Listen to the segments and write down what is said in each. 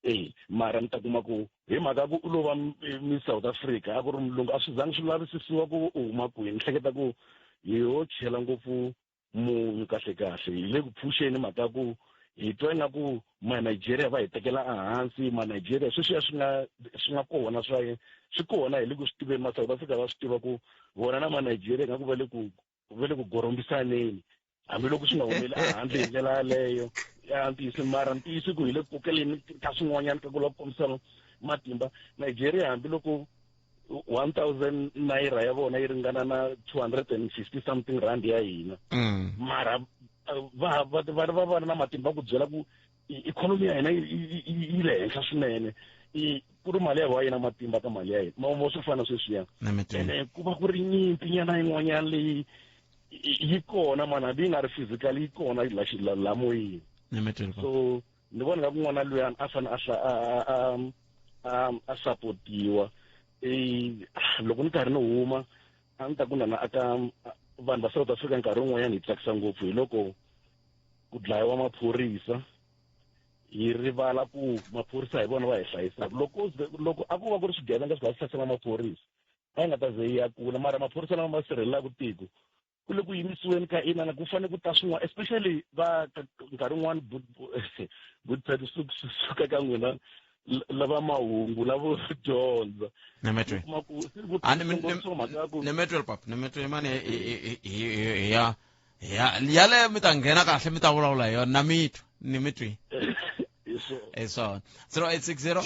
E mara mi ta kuma ku hi mhaka ku u lo va Miss South Africa a ku ri mulungu, a swi zangi swi lavisisiwa ku u huma kwini. Ni hleketa ku hi ho chela ngopfu munyu kahle kahle, hi le ku pfuxeni mhaka ku hi twa ingaku ma-Nigeria va hi tekela ehansi. Ma-Nigeria sweswiya swi nga kona, swa swi kona, hi le ku swi tiveni. Ma-South Africa va swi tiva ku vona na ma-Nigeria ingaku va le ku gorombisaneni, hambiloko swi nga humeli ehandle hi ndlela yaleyo ya ntiyiso. Mara ntiyiso ku hi le ku kokeleni ka swin'wanyana ka ku lava ku kombisana matimba. Nigeria, hambiloko 1000 naira ya vona yi ringana na 250 something rand ya hina, mara va na matimba ku byela ku ikhonomi ya hina yi le henhla swinene, ku ri mali ya vona yi na matimba ka mali ya hina mo swo fana sweswiya. Ene ku va ku ri nyimpi nyana yin'wanyana leyi yi kona mani, hambi yi nga ri physical, yi kona la moyeni. So ni vona nga ku n'wana luyani a fanele a sapotiwa. Loko ni karhi ni huma, a ni ta ku nana aka vanhu va South Africa, nkarhi wun'wanyana hi tsakisa ngopfu hi loko ku dlayiwa maphorisa, hi rivala ku maphorisa hi vona va hi hlayisaka. Loko a ku va ku ri swigevenga swi nga swi hlasela maphorisa, a yi nga ta ze yi ya kula. Mara maphorisa lama ma sirhelelaka tiko ku le ku yimisiweni ka inana, ku fanele ku ta swin'wana, especially va nkarhi wun'wani butpet suka ka n'wina lava mahungu lavo dyondza. Nimetwe papa, nimetwe mani. Ya ya yaleyo mi ta nghena kahle, mi ta vulavula hi yona na mitwa ni mitwi hi swona. 0860.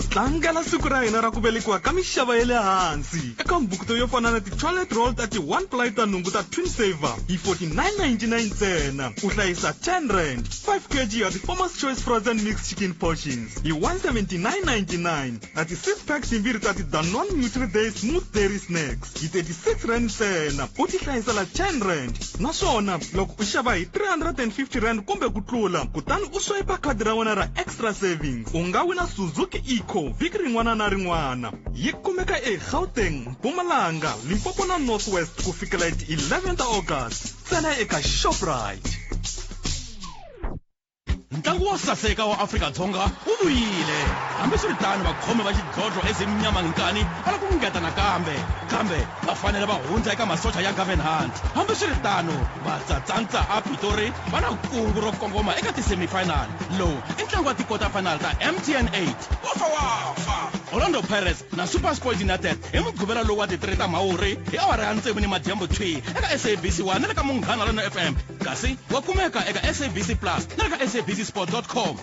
Tlangela siku ra hina ra ku velekiwa ka mixavo ya le hansi eka mbukuto yo fana na ti-toilet roll ta ti-one ply ta nhungu ta Twin Saver hi 49.99 ntsena, u hlayisa 10 rand. 5 kg ya ti-Farmers Choice frozen mixed chicken portions hi 179.99 na ti-6 pack timbirhi ta ti-Danone NutriDay smooth dairy snacks hi 36 rand ntsena, u ti hlayisela 10 rand. Naswona loko u xava hi 350 rand kumbe ku tlula, kutani u swipe khadi ra wena ra Extra Savings, u nga wina Suzuki Eco vhiki rin'wana na rin'wana. Yi kumeka eGauteng, Mpumalanga, Limpopo na North West ku fikela hi ti-11 ta August ntsena eka Shoprite. Ntlangu wo saseka wa Afrika-Dzonga wu vuyile. Hambiswiritano, vakhomi va xidlodlo eZimnyama Nkani va lava ku ngeta nakambe, kambe va fanele va hundza eka masocha ya Gavin Hunt. Hambiswiritano, vatsatsantsa a Pitori va na kungu ro kongoma eka ti-semifinal. Lowu i ntlangu wa ti-quarter final ta MTN 8 wafa wafa, Orlando Pirates na SuperSport United, hi Mugqivela lowu wa ti-3 ta Mhawuri hi awara ya 6 ni madyambu thwi eka SABC 1 na le ka Munghana Lonene FM, kasi wa kumeka eka SABC Plus na le ka sabcsport.com.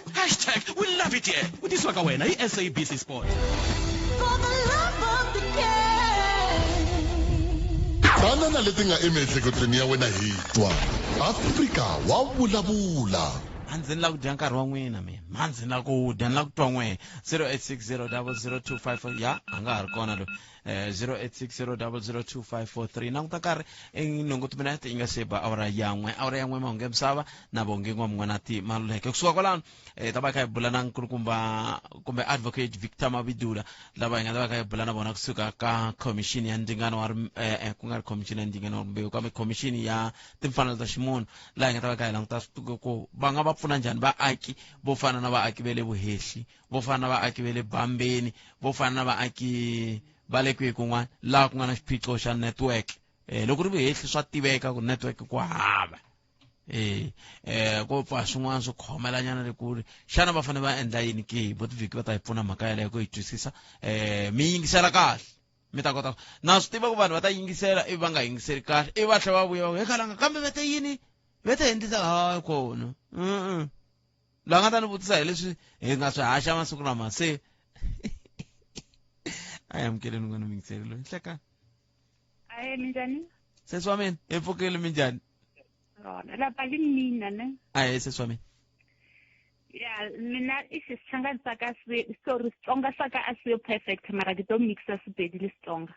#WeLoveItHere. Ku tisiwa ka wena hi SABC Sport. For the love of the game. Tana na leti nga emiehleketweni ya wena, hi twa Afrika wa vulavula. A ndzi ni lava ku dya nkarhi wa n'wina mina, ma ndzi la ku dya, ni la ku twa n'wehe. 0860 00 254. Ya a nga ha ri kona loyi. 0860 00 2543. Languta nkarhi, i nhungu timinete yi nga se ba awara ya 1, awara ya 1. Mahungu ya misava na Vongi N'wamun'wanati Maluleke. Kusuka kwalano ta va kha hi bula na nkulukumba kumbe Advocate Victor Mabidula, lava hi nga ta va kha hi bula na vona kusuka ka khomixini ya ndzingano wa ku nga ri khomixini ya ndzingano wa rimbewu, kambe khomixini ya timfanelo ta ximunhu, laha hi nga ta va kha hi languta ku va nga va pfuna njhani vaaki vo fana na vaaki va le Vuhehli, vo fana na vaaki va le Bambeni, vo fana na vaaki va le kwihi kun'wana laha ku nga na xiphiqo xa network. Loko ri Vuhehli, swa tiveka ku network ku hava, ko pfa swin'wana swo khomelanyana le kule. Xana va fanele va endla yini ke? Bo tivhiki va ta hi pfuna mhaka yaleyo ku yi twisisa. Mi yingisela kahle, mi ta kota na swi tiva ku vanhu va ta yingisela ivi va nga yingiseli kahle, ivi va tlhela va vuya va ku, "He khalanga, kambe va te yini? Va te endlisa hayi kona." Loyi a nga ta ni vutisa hi leswi hi nga swi haxa masiku lama se a hi amukeleni n'wana muyingiseri loyi. Nhlekani. Ahe, minjhani? Sesi wa mina, hi pfukile, minjhani? Rona lapha le mina ne. Ahe, sesi wa mina. Ya mina i Xitsonga saka se, sorry, Xitsonga saka a siyo perfect, mara ke to mixa Sepedi le Xitsonga.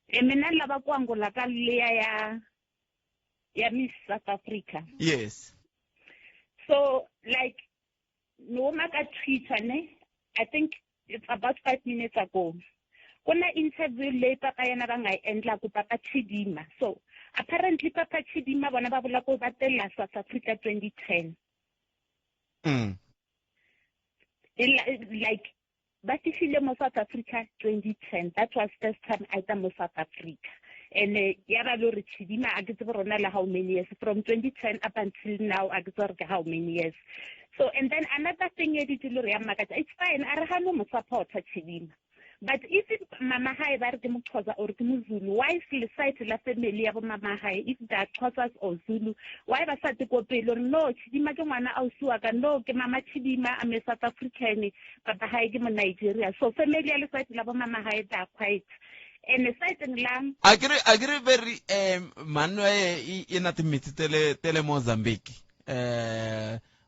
E mina ni lava ku angula ka leya ya Miss South Africa. So like ni huma ka Twitter ne, I think it's about 5 minutes ago. Ku na interview leyi papa yena va nga yi endlaku, Papa Chidima. So apparently Papa Chidima vona va vula ku va te la South Africa 2010. Like ba fihlile mo South Africa 2010. That was first time a tla mo South Africa. And ya ba le gore Chidima a ke tsebe rona le how many years from 2010 up until now, a ke tsebe gore ke how many years. So and then another thing e ditse le gore ya mmakatsa, it's fine, a re gane mo supporta Chidima, but if mama hae ba re ke Moxhosa or ke Mozulu, why le side la family ya bo mama hae, if they are Xhosas or Zulu, why ba sa te ko pele gore no, Chidima ke ngwana ausi wa ka, no, ke mama Chidima, I'm a South African, papa hae ke mo Nigeria. So family ya le side la bo mama hae, they are quiet. And side la A ke re very mhani wa ye i na timitsi tele Mozambique,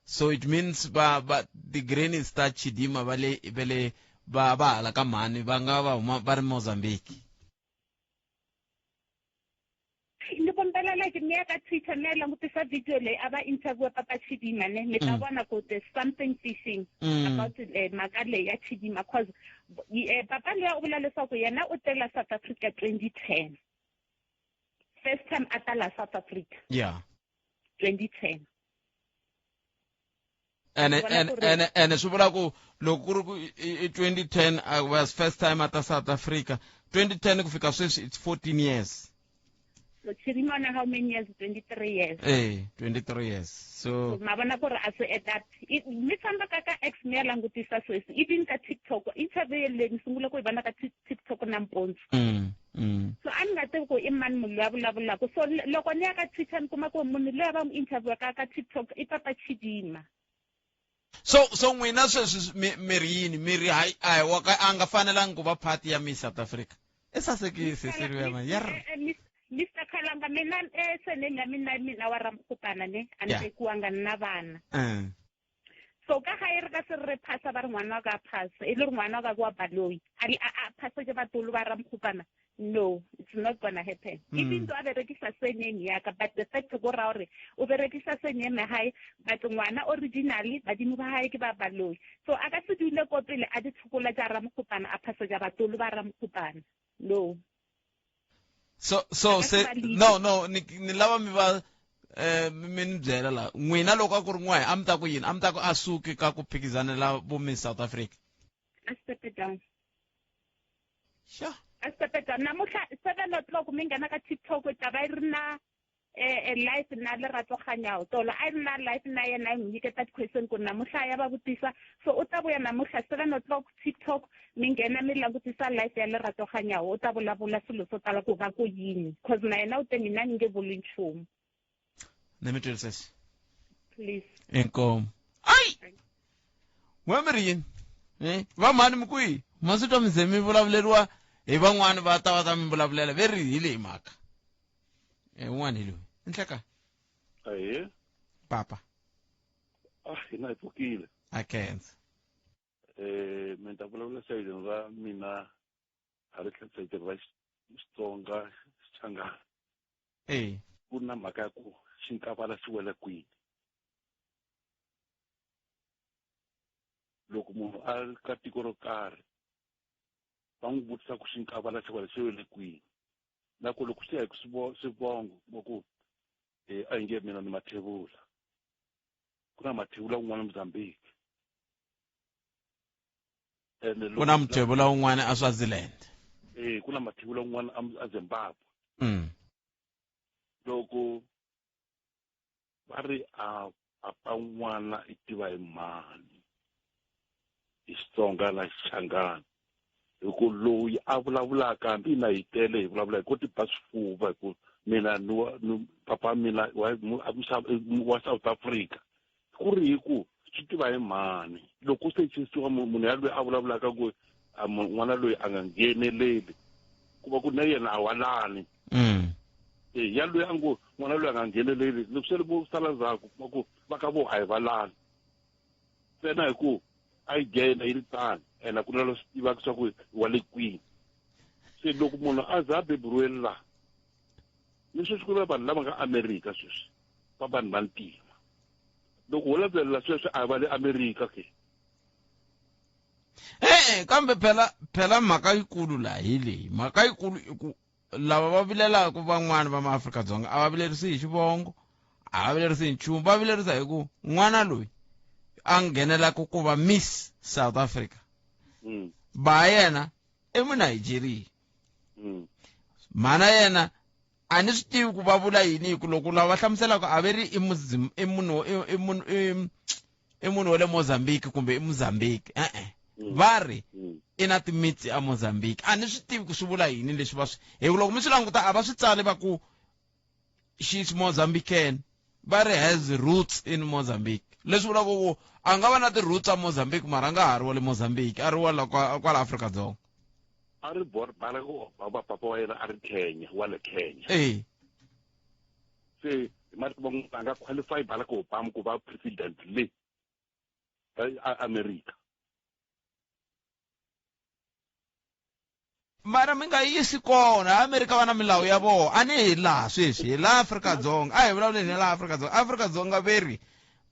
so it means ba the grannies ta Chidima va le va le va hala ka mhani va nga va huma va ri Mozambique. Ni kombela like mi ya ka Twitter, mi ya langutisa video leyi a va interview Papa Chidima, ne mi ta vona ku there's something fishing about mhaka leyi ya Chidima, cause papa luya u vula leswaku yena u tela South Africa 2010, first time a ta la South Africa. 2010. Ene Vona ene ku ri- ene swi vula ku loko ku ri ku i 2010 was first time ata South Africa, 2010 ku fika sweswi, it's 14 years. So Chidima na how many years? 23 years. Eh, 23 years, so Ma vona ku ri a swi add up. Mi famba ka X, mi ya langutisa sweswi, even ka TikTok, interview leyi ni sungule ku yi vona ka TikTok nampundzu. So a ni nga tivi ku i mani munhu loyi a vulavulaka. So loko ni ya ka Twitter, ni kuma ku munhu loyi a va n'wi interview ka TikTok i Papa Chidima. So n'wina sweswi mi ri yini? Mi ri hayi, a hi wa ka a nga fanelangi ku va part ya Miss South Africa? I sasekise Silvia man yer. Mr Khalanga, mina surname ya mina, mina wa Ramokgopana, ne a ni tekiwanga, ni na vana. So ka gae re ka se re phasa ba re ngwana wa ka a phasa, e le gore ngwana wa ka ke wa Baloyi, a phasa ke batolo ba Ramokgopana. No, it's not gonna happen. Even though a berekisa surname ya ka, but the fact ko ra gore o berekisa surname ya hae, but ngwana originally badimo ba hae ke ba Baloyi, so a ka se dule ko pele a ditshokola tsa Ramokgopana, a phasa ja batolo ba Ramokgopana. No. So A ka se se ba lead. No, ni lava mi va mi ni byela la n'wina, loko a ku ri n'wahi, a mi ta ku yini? A mi ta ku a suki ka ku phikizanela vo Miss South Africa? A step it down. Sure. A step it down. Namutlha 7 o'clock mi nghena ka TikTok, ta va yi ri na live na Lerato Kganyago. Tolo a ri na live na yena, yi n'wi nyiketa ti-question ku namutlha ya va vutisa. So u ta vuya namutlha 7 o'clock, TikTok, mi nghena mi langutisa live ya Lerato Kganyago. U ta vulavula swilo swo tala ku va ku yini, cause na yena u te mina ni nge vuli nchumu. Ni mi twisisa. Please. Inkomu. Ayi, n'we mi ri yini? Va mhani mi kwihi? Ma swi twa, mi ze mi vulavuleriwa hi van'wani, va ta va ta mi vulavulela ve ri hi leyi mhaka. Un'wana hi loyi nhleka. Ahee. Papa. Ah, hina hi pfukile. A khensa. Mi ta vulavula sayidini ra mina, a ri sayidini ra Xitsonga, Xichangana. Ku na mhaka ya ku xinkavala xi wela kwini. Loko munhu a ri ka tiko ro karhi, va n'wi vutisa ku xinkavala xi wela xi wele kwini. Na ku loko swi ya hi ku swivongo, kuma ku a hi nge mina ni Mathebula, ku na Mathebula un'wana Mozambique. Ene ku na Muthebula un'wana a Swaziland. Ku na Mathebula un'wana a Zimbabwe. Loko va ri a papa n'wana i tiva hi mani hi Xitsonga na Xichangana, hi ku loyi a vulavulaka, hambi hina hi tele hi vulavula, hi ko ti ba swifuva hi ku mina ni wa ni papa mina wa South Africa, ku ri hi ku swi tiva hi mhani. Loko se chisiwa munhu yaloyi a vulavulaka ku n'wana loyi a nga ngheneleli, ku va ku na yena a walani. E yaloyi a ngo n'wana loyi a nga ngheneleli, loko se vo sala ndzhaku, kuma ku va ka vo a hi valani ntsena, hi ku a yi nghena yi ri tani, ene a ku na lo swi tivaka swa ku wa le kwini. Se loko munhu a za a beburiwele laha, ni sweswi ku na vanhu lava nga Amerika sweswi va vanhu va ntima, loko ho landzelela sweswi a va le Amerika ke. E-e kambe phela phela mhaka yikulu laha hi leyi mhaka yikulu i ku lava va vilelaka van'wani va maAfrika-Dzonga a va vilerisi hi xivongo a va vilerisi hi nchumu va vilerisa hi ku n'wana loyi a nghenelaka ku va Miss South Africa ba yena i Munigeria mhana yena a ni swi tivi ku va vula yini hi ku loko lava va hlamuselaka a ve ri i i munhu i munhu i munhu wa le Mozambique kumbe i Mozambique e-e va ri i na timitsi a Mozambique a ni swi tivi ku swi vula yini leswi va swi hi ku loko mi swi languta a va swi tsali va ku she's Mozambican va ri has roots in Mozambique leswi vulaka ku a nga va na ti-roots a Mozambique mara a nga ha ri wa le Mozambique a ri wa la kwala Afrika-Dzonga a ri Barack Obama papa wa yena a ri Kenya wa le Kenya e se hi marito man'wana a nga qualify Barack Obama ku va president le America mara mi nga yisi kona Amerika va na milawu ya vona a ni hi laha sweswi hi laha Afrika-Dzonga a hi vulavuleni hi laha Afrika-Dzonga Afrika-Dzonga ve ri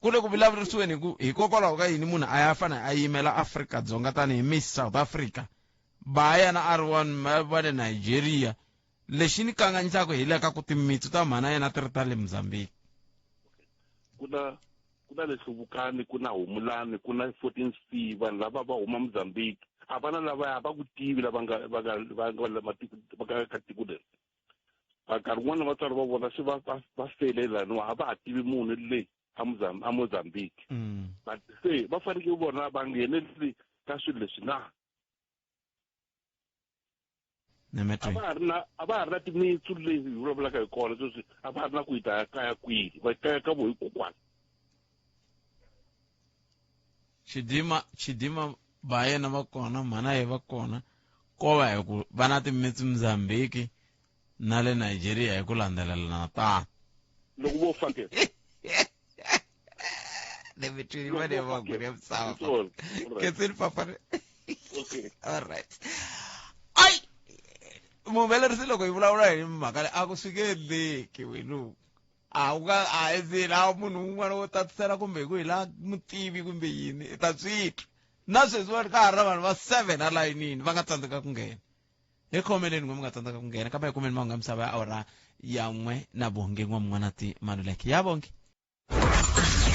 ku le ku vulavurisiweni hi ku hikokwalaho ka yini munhu a ya fane a yimela Afrika-Dzonga tanihi Miss South Africa ba yena a ri wa le Nigeria lexi ni kanganyisaka hi le ka ku timitsu ta mhana yena ti ri ta le Mozambique ku na ku na le Hluvukani ku na Humulani ku na 14 C vanhu lava va huma Mozambique a va na lava va ku tivi lava nga va nga va nga matiko va nga ka tiko leri nkarhi wun'wana vatswari va vona se va va va fele laniwa a va ha tivi munhu le a a Mozambique but se va fanekele vona va ngheneleli ka swilo leswi na a va ha ri na a va ha ri na timitsu leyi hi vulavulaka hi kona sweswi a va ha ri na ku yi ta ya kaya kwihi va kaya ka vo hi kokwana Chidima Chidima ba yena va kona mhana ye va kona ko va hi ku va na timitsu Mozambique na le Nigeria hi ku landzelelana tano loko vo fa ke le yin'wana ya mangwenya ya misava ketseni papa okay all right ai muhumelerisi loko hi vulavula hi mhaka leyi a ku swi nge endleki wenu a wu nga a ezeli a munhu un'wana wo tatisela kumbe hi ku hi la mutivi kumbe yini i ta swi twa na sweswiwani ka ha ri na vanhu va 7 alayinini va nga tsandzeka ku nghena hi khomeleni n'we mi nga tsandzeka ku nghena kambe hi kumeni mahungu ya misava ya awara ya n'we na bonge n'wamun'wanati maluleke ya bonge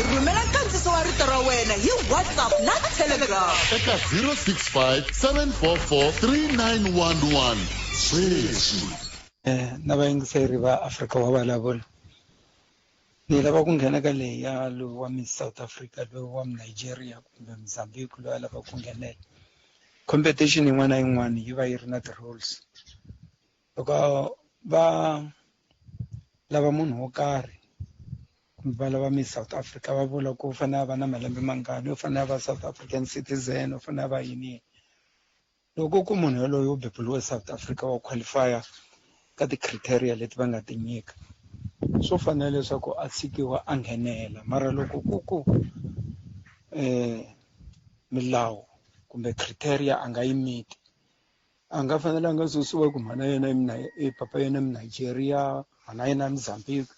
Rhumela nkandziso wa rito ra wena hi WhatsApp na Telegram. Eka 065 744 3911 sweswi. Na vayingiseri va Afrika wa vulavula ni lava ku nghena ka leyi ya lowu wa Miss South Africa lowu wa Nigeria kumbe Mozambique loyi a lavaka ku nghenela competition yin'wana na yin'wana yi va yi ri na ti-rules loko va lava munhu wo karhi kumbe va lava Miss South Africa va vula ku u fanele a va na malembe mangani u fanele a va South African citizen u fanele a va yini loko ku munhu yaloye u beburiwe South Africa wa qualify ka ti-criteria leti va nga ti nyika swo fanele leswaku a tshikiwa a nghenela mara loko ku ku milawu kumbe criteria a nga yi meet a nga fanelanga susiwa ku mhana yena i papa yena Nigeria mhana yena Mozambique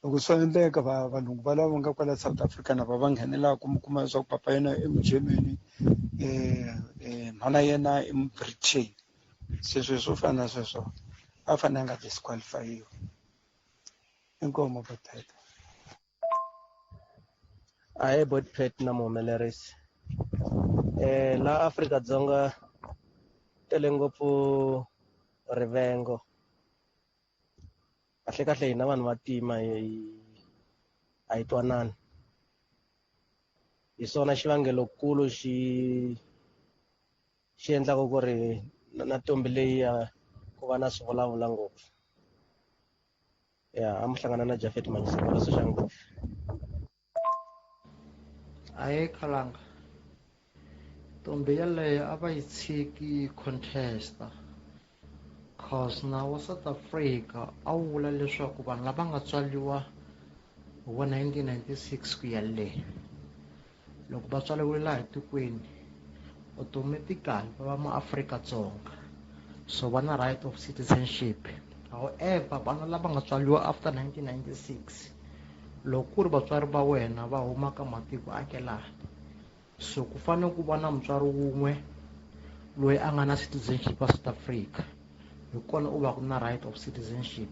loko swi endleka va valungu va lava nga kwala South Africa na va va nghenelaka mi kuma leswaku papa yena i mugermany mhana yena i mubritain se swilo swo fana na sweswo a fanele a nga disqualifyiwa inkomo boteta Ahee Botpet na muhumelerisi la Afrika-Dzonga tele ngopfu rivengo kahle kahle hina vanhu va tima a hi twanani hi swona xivangelokulu xi xi endlaka ku ri na ntombi leyi ya ku va na swivulavula ngopfu ya a mi hlangana na Jafet Manyisolo Soshanguve. Ahee khalanga ntombi yeleyo a va yi tshiki yi contest-a cause nawu wa South Africa a wu vula leswaku vanhu lava nga tswariwa hi wa 1996 ku ya le loko va tswariwile laha tikweni automatically va va maAfrika-Dzonga so va na right of citizenship however vana lava nga tswariwa after 1996 loko ku ri vatswari va wena va huma ka matiko akelani So ku fanele ku va na mutswari wun'we loyi a nga na citizenship ya South Africa, hi kona u va ku na right of citizenship.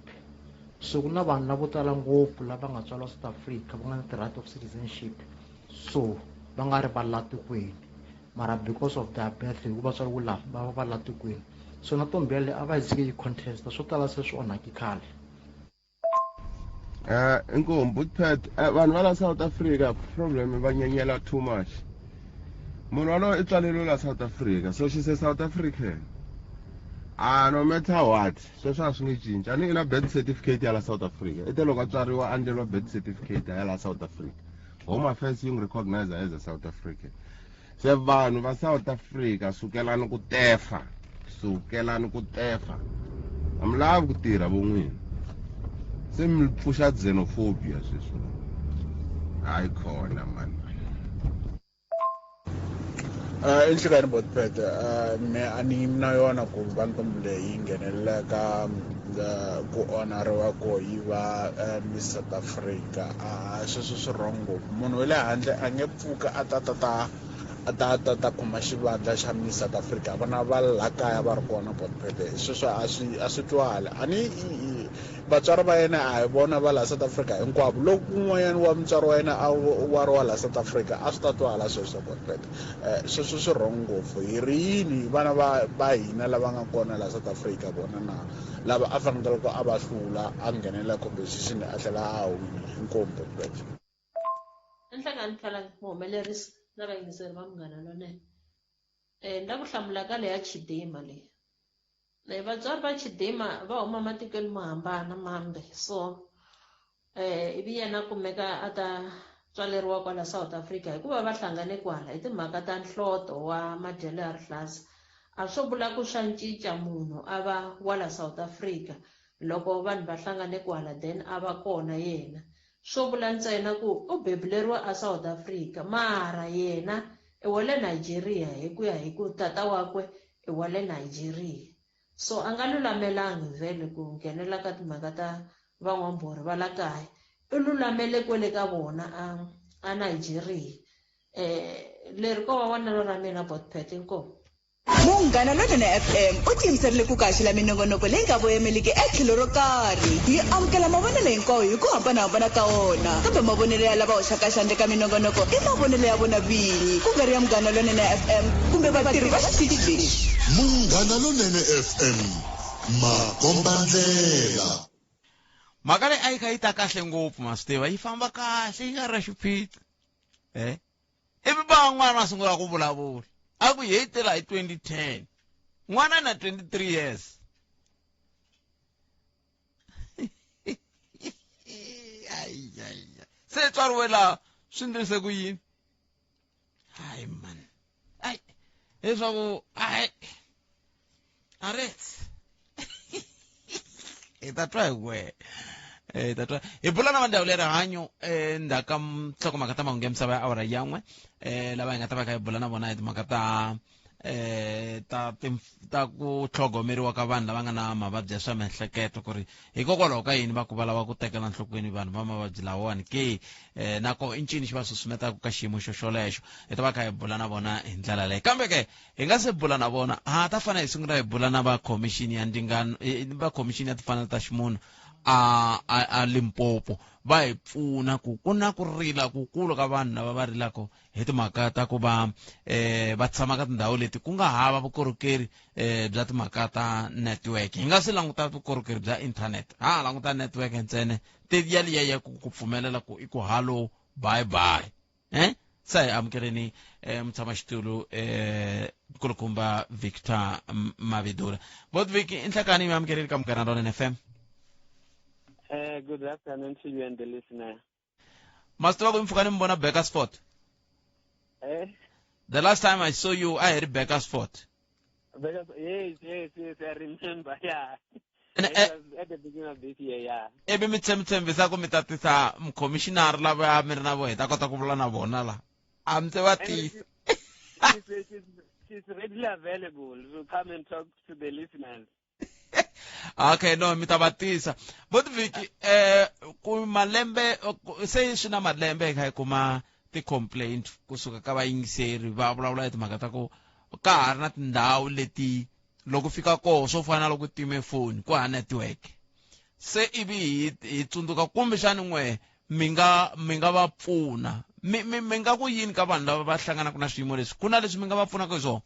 So ku na vanhu lavo tala ngopfu lava nga tswariwa South Africa va nga na ti-right of citizenship, so va nga ri va la tikweni, mara because of their birth, hi ku va tswariwe laha, va va va la tikweni. So na ntombi yaleyo a va yi tshike yi contesta, swo tala se swi onhaki khale. Inkomu Boetpet, vanhu va la South Africa problem va nyenyela too much. Munhu walowo i tswaleriwe la South Africa, so she's a South African. Ah, no matter what, sweswo a swi nge cinci. A ni i na birth certificate ya la South Africa. I te loko a tswariwa a endleriwa birth certificate ya la South Africa. Home Affairs yi n'wi recognize as a South African. Se vanhu va South Africa sukelani ku tefa, sukelani ku tefa. A mi lavi ku tirha vo n'wina. Se mi pfuxa xenophobia sweswi. Hayi khona man. Enhlekani Boetpet, me a ni yimi na yona ku va ntombi leyi yi nghenelela ka ku onariwa ko yi va Miss South Africa. A sweswo swi wrong ngopfu. Munhu wa le handle a nge pfuka a ta ta ta a ta ta ta kuma xivandla xa Miss South Africa, vana va la kaya va ri kona Boetpet. Sweswo a swi twali. A ni vatswari va yena a hi vona va la South Africa hinkwavo. Loko un'wanyana wa mutswari wa yena a wa ri wa la South Africa a swi ta twala sweswo Boetpet. Sweswo swi wrong ngopfu. Hi ri yini vana va hina lava nga kona la South Africa vona na lava a faneleke a va hlula a nghenelela competition a tlhela a wina. Inkomu Boetpet. Enhlekani Khalanga, muhumelerisi na vayingiseri va Munghana Lonene. Ni la ku hlamula ka leya Chidima leyi. Vatswari va Chidima va huma matikweni mo hambana mambe, so ivi yena kumeka a ta tswaleriwa kwala South Africa hikuva va hlangane kwala hi timhaka ta nhloto wa madyelo ya rihlaza. A swo vula ku swa cinca munhu a va wa la South Africa loko vanhu va hlangane kwala, then a va kona yena. Swo vula ntsena ku u bebuleriwa a South Africa, mara yena i wa le Nigeria hi ku ya hi ku tata wakwe i wa le Nigeria. So a nga lulamelangi vhele ku nghenela ka timhaka ta van'wambhurhi va la kaya, i lulamele kwele ka vona a Nigeria. Leri ko va vonelo ra mina Boetpet. Inkomu. Munghana Lonene FM u tiyimiserile ku kaxela minongonoko leyi nga voyemeliki etlhelo ro karhi. Yi amukela mavonelo hinkwawo hi ku hambanahambana ka wona, kambe mavonelo ya lava hoxaka xandla eka minongonoko i mavonelo ya vona vinyi, ku nga ri ya Munghana Lonene FM kumbe vatirhi va xitichi lexi. Munghana Lonene FM, makombandlela. Mhaka leyi a yi kha yi ta kahle ngopfu, ma swi tiva, yi famba kahle yi nga ri na xiphiqo. Ivi van'wana va sungula ku vulavula a ku hi tela hi 2010, n'wana na 23 years. Ai, ai, ai. Se tswariwe laha swi ndlise ku yini? Hayi man, ai leswaku ai aret hi ta twa hi wehe. Ta twa hi bula na vandhawu leri rihanyo endzhaku ka nhlokomhaka ta mahungu ya misava ya awara yan'we, lava hi nga ta va kha hi bula na vona hi timhaka ta ta ku tlhogomeriwa ka vanhu lava nga na mavabyi ya swa miehleketo, ku ri hikokwalaho ka yini va ku va lava ku tekela enhlokweni vanhu va mavabyi lawawani ke, nako i ncini xi va susumetaka ka xiyimo xo xolexo. Hi ta va kha hi bula na vona hi ndlela leyi, kambe ke hi nga se bula na vona ha ta fanele hi sungula hi bula na va khomixini ya ndingano, va khomixini ya timfanelo ta ximunhu a Limpopo, va hi pfuna ku ku na ku rila kukulu ka vanhu lava va rilaka hi timhaka ta ku va va tshama ka tindhawu leti ku nga hava vukorhokeri bya timhaka ta network. Hi nga swi languta vukorhokeri bya internet, ha languta network ntsena te yaliya ya ku pfumelela ku i ku hallo bye bye. Se hi amukeleni mutshamaxitulu nkulukumba Victor Mavhidula. Bot Vic, i nhlekani mi amukeleni ka Munghana Lonene FM. Good afternoon to you and the listener. Ma swi tiva ku mi pfuka ni mi vona Bakersford? The last time I saw you, I had Bakersford. Because, yes, yes, yes, I remember, yeah. And, It was at the beginning of this year, yeah. Ivi mi tshembisa ku mi ta tisa mukhomishinari lava mi ri na vona, hi ta kota ku vula na vona la. A mi se va And tisa. She's readily available to come and talk to the listeners. Okay, no, mi ta va tisa. Bot Vicky, ku malembe, ku, se swi na malembe hi kha hi kuma ti-complaint kusuka ka vayingiseri va vulavula hi timhaka ta ku ka ha ri na tindhawu leti loko fika koho swo fana na loko time foni ku ha network se ivi hi hi tsundzuka kumbexani n'we mi nga mi nga va pfuna mi mi mi nga ku yini ka vanhu lava va hlanganaka na swiyimo leswi ku na leswi mi nga va pfunaka hi swona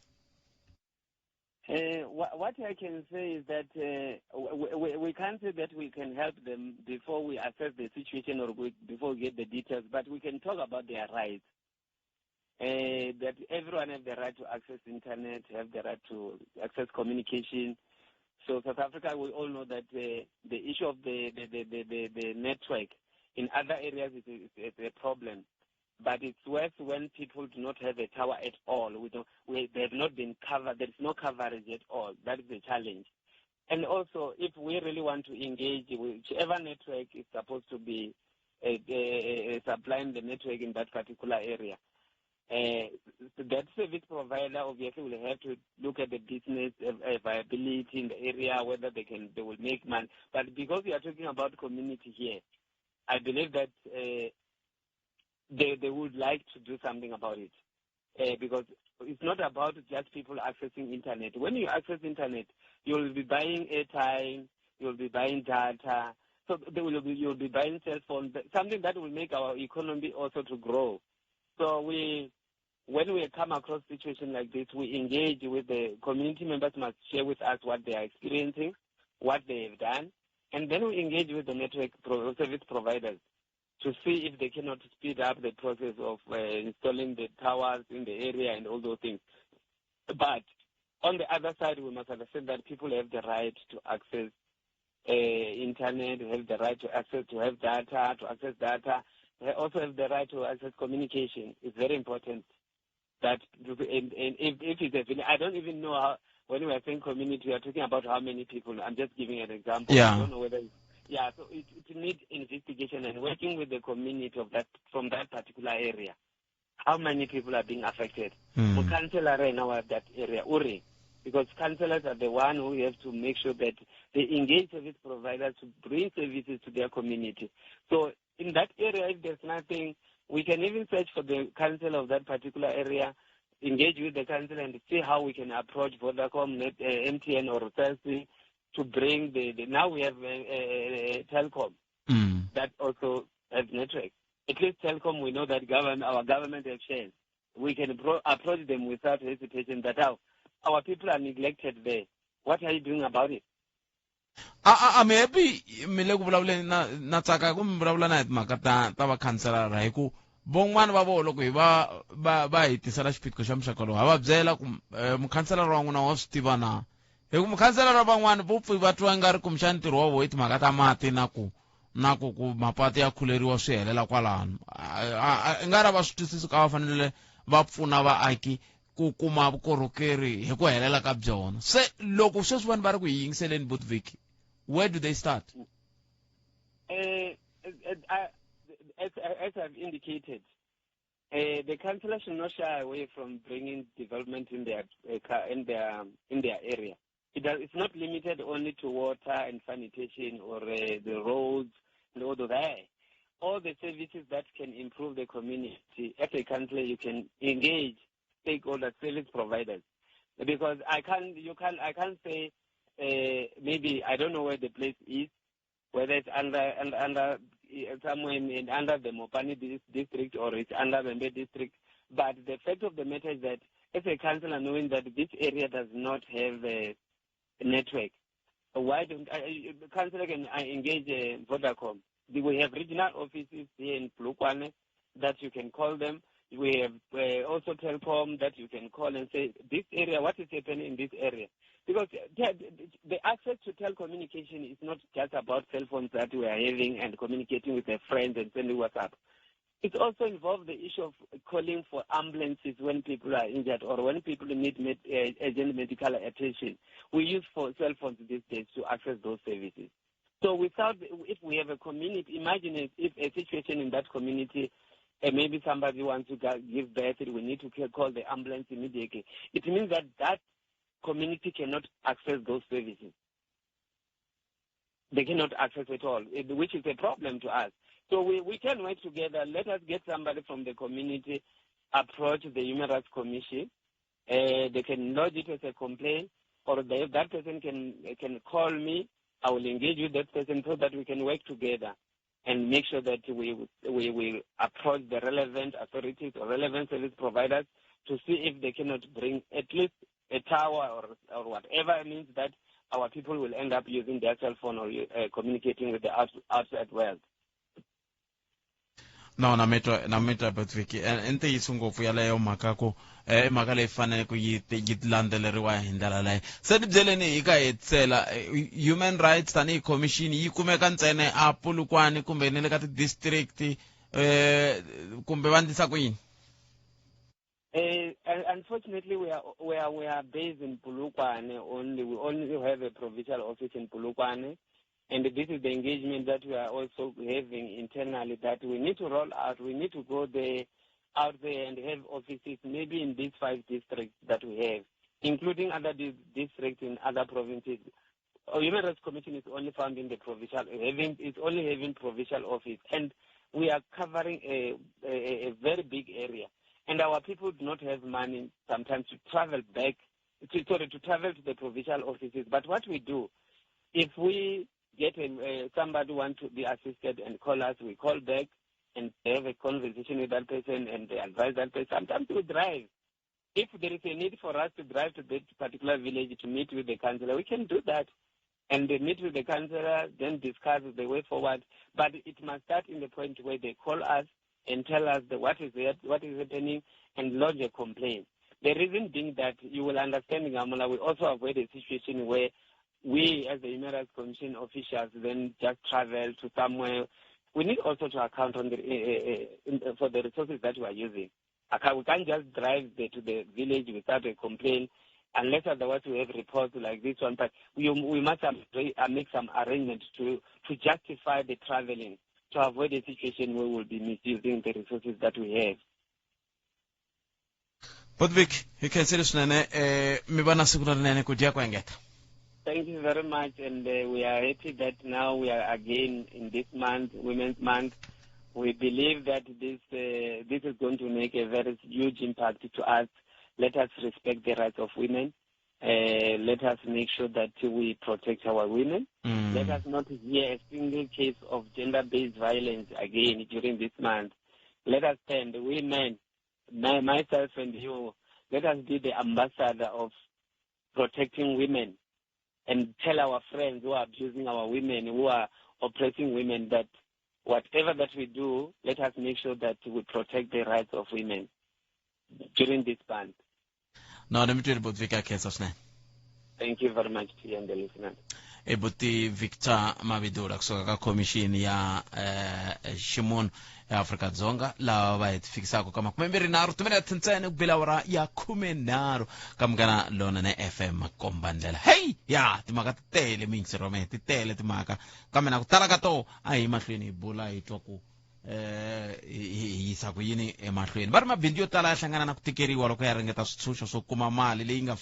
What I can say is that we can't say that we can help them before we assess the situation or before we get the details, but we can talk about their rights. That everyone has the right to access internet, have the right to access communication. So South Africa, we all know that the issue of the network in other areas is a problem. But it's worse when people do not have a tower at all. We don't, we, they have not been covered. There is no coverage at all. That is the challenge. And also, if we really want to engage, whichever network is supposed to be supplying the network in that particular area, that service provider obviously will have to look at the business viability in the area, whether they will make money. But because we are talking about community here, I believe that they would like to do something about it, because it's not about just people accessing internet. When you access internet, you'll be buying airtime, you'll be buying data, so you'll be buying cell phones, something that will make our economy also to grow. So when we come across situation like this, we engage with the community members must share with us what they are experiencing, what they have done, and then we engage with the network service providers to see if they cannot speed up the process of installing the towers in the area and all those things. But on the other side, we must understand that people have the right to access internet, have the right to access, to have data, to access data. They also have the right to access communication. It's very important that, and if it's a, I don't even know how, when we are saying community, we are talking about how many people. I'm just giving an example. Yeah. I don't know whether it's, yeah, so it needs investigation and working with the community of that, from that particular area. How many people are being affected? Councillor right now at that area, Uri, because councillors are the one who have to make sure that they engage service providers to bring services to their community. So in that area, if there's nothing, we can even search for the council of that particular area, engage with the council and see how we can approach Vodacom, MTN or Cell C to bring the now we have Telkom that also has network. At least Telkom, we know that our government has shares. We can approach them without hesitation that our people are neglected there. What are you doing about it? A mi happy mi le ku vulavuleni na tsaka ku mi vulavula na hi timhaka ta vakhanselara hi ku van'wani va vona loko hi va hi tisela xiphiqo xa muxaka lowu ha va byela ku mukhanselara wa n'wina wa swi tiva na hi ku mukhanselara van'wani vo pfi va twa nga ri kumbexana ntirho wa vona i timhaka ta mati na ku ku mapatu ya khuleriwa swi helela kwalano. I nga ri va swi twisisi ka va fanele va pfuna vaaki ku kuma vukorhokeri hi ku helela ka byona. Se loko sweswi vanhu va ri ku hi yingiseleni Botviki, where do they start? As I've indicated, the councillor should not shy away from bringing development in their area. It's not limited only to water and sanitation or the roads and all of that. All the services that can improve the community. As a councillor, you can engage stakeholders, service providers, because I can't say maybe I don't know where the place is, whether it's under somewhere under the Mopani district or it's under Vhembe district. But the fact of the matter is that as a councillor, knowing that this area does not have a network, why don't the councillor can engage Vodacom? We have regional offices here in Polokwane that you can call them. We have also Telkom that you can call and say, this area, what is happening in this area? Because the access to telecommunication is not just about cell phones that we are having and communicating with their friends and sending WhatsApp. It also involves the issue of calling for ambulances when people are injured or when people need urgent medical attention. We use for cell phones these days to access those services. So without, if we have a community, imagine if a situation in that community, maybe somebody wants to give birth, we need to call the ambulance immediately. It means that that community cannot access those services. They cannot access at all, which is a problem to us. So we, we can work together. Let us get somebody from the community approach the Human Rights Commission. They can lodge it as a complaint, or they, that person can can call me. I will engage with that person so that we can work together and make sure that we we, we approach the relevant authorities or relevant service providers to see if they cannot bring at least a tower or, or whatever means that our people will end up using their cell phone or communicating with the outside world. No na mi twa na mi twa Patrick i ntiyiso ngopfu yaleyo mhaka ku i mhaka leyi faneleke yi yi landzeleriwa hi ndlela leyo se ni byeleni hi ka hetisela human rights tanihi commission yi kumeka ntsena a Polokwane kumbe ni le ka ti-district kumbe va ndlisa ku yini Unfortunately, we are, we are we are based in Polokwane only. We only have a provincial office in Polokwane, and this is the engagement that we are also having internally. That we need to roll out. We need to go there, out there, and have offices maybe in these five districts that we have, including other districts in other provinces. Human Rights Commission is only found in the provincial, having is only having provincial office, and we are covering a, a, a very big area. And our people do not have money sometimes to travel back, to, sorry, to travel to the provincial offices. But what we do, if we get a, somebody want to be assisted and call us, we call back and have a conversation with that person and they advise that person. Sometimes we drive. If there is a need for us to drive to that particular village to meet with the councillor, we can do that. And they meet with the councillor, then discuss the way forward. But it must start in the point where they call us and tell us the, what is what is happening and lodge a complaint. The reason being that you will understand, Ngamula, we also avoid a situation where we, as the Human Rights Commission officials, then just travel to somewhere. We need also to account on the, for the resources that we are using. We can't just drive the, to the village without a complaint, unless otherwise we have reports like this one. But we, we must make some arrangements to, to justify the traveling to avoid a situation where we'll be misusing the resources that we have. Bodvik, hi khensile swinene eh mi va na siku lerinene ku dya ku engeta. Thank you very much, and we are happy that now we are again in this month, Women's Month. We believe that this this is going to make a very huge impact to us. Let us respect the rights of women. Let us make sure that we protect our women. Let us not hear a single case of gender-based violence again during this month. Let us stand, women, my, myself and you, let us be the ambassador of protecting women and tell our friends who are abusing our women, who are oppressing women, that whatever that we do, let us make sure that we protect the rights of women during this month. No, ni mi tweli buti Vika khensa swinene. Thank you very much to you and the listeners. I buti Victor Mabidula kusuka ka khomixini ya ximunhu ya Afrika-Dzonga lava va hi fikisaka ka 23 timinete ntsena ku bela awara ya 13 ka Munghana Lonene FM makomba ndlela. Hey ya timhaka ti tele miyingiseri wa mehe ti tele timhaka kambe na ku tala ka toho a hi mahlweni hi bula hi twa ku eh hi yisa ku yini emahlweni va ri mabindzu yo tala ya hlangana na ku tikeriwa loko ya ringeta switshunxo swo kuma mali leyi nga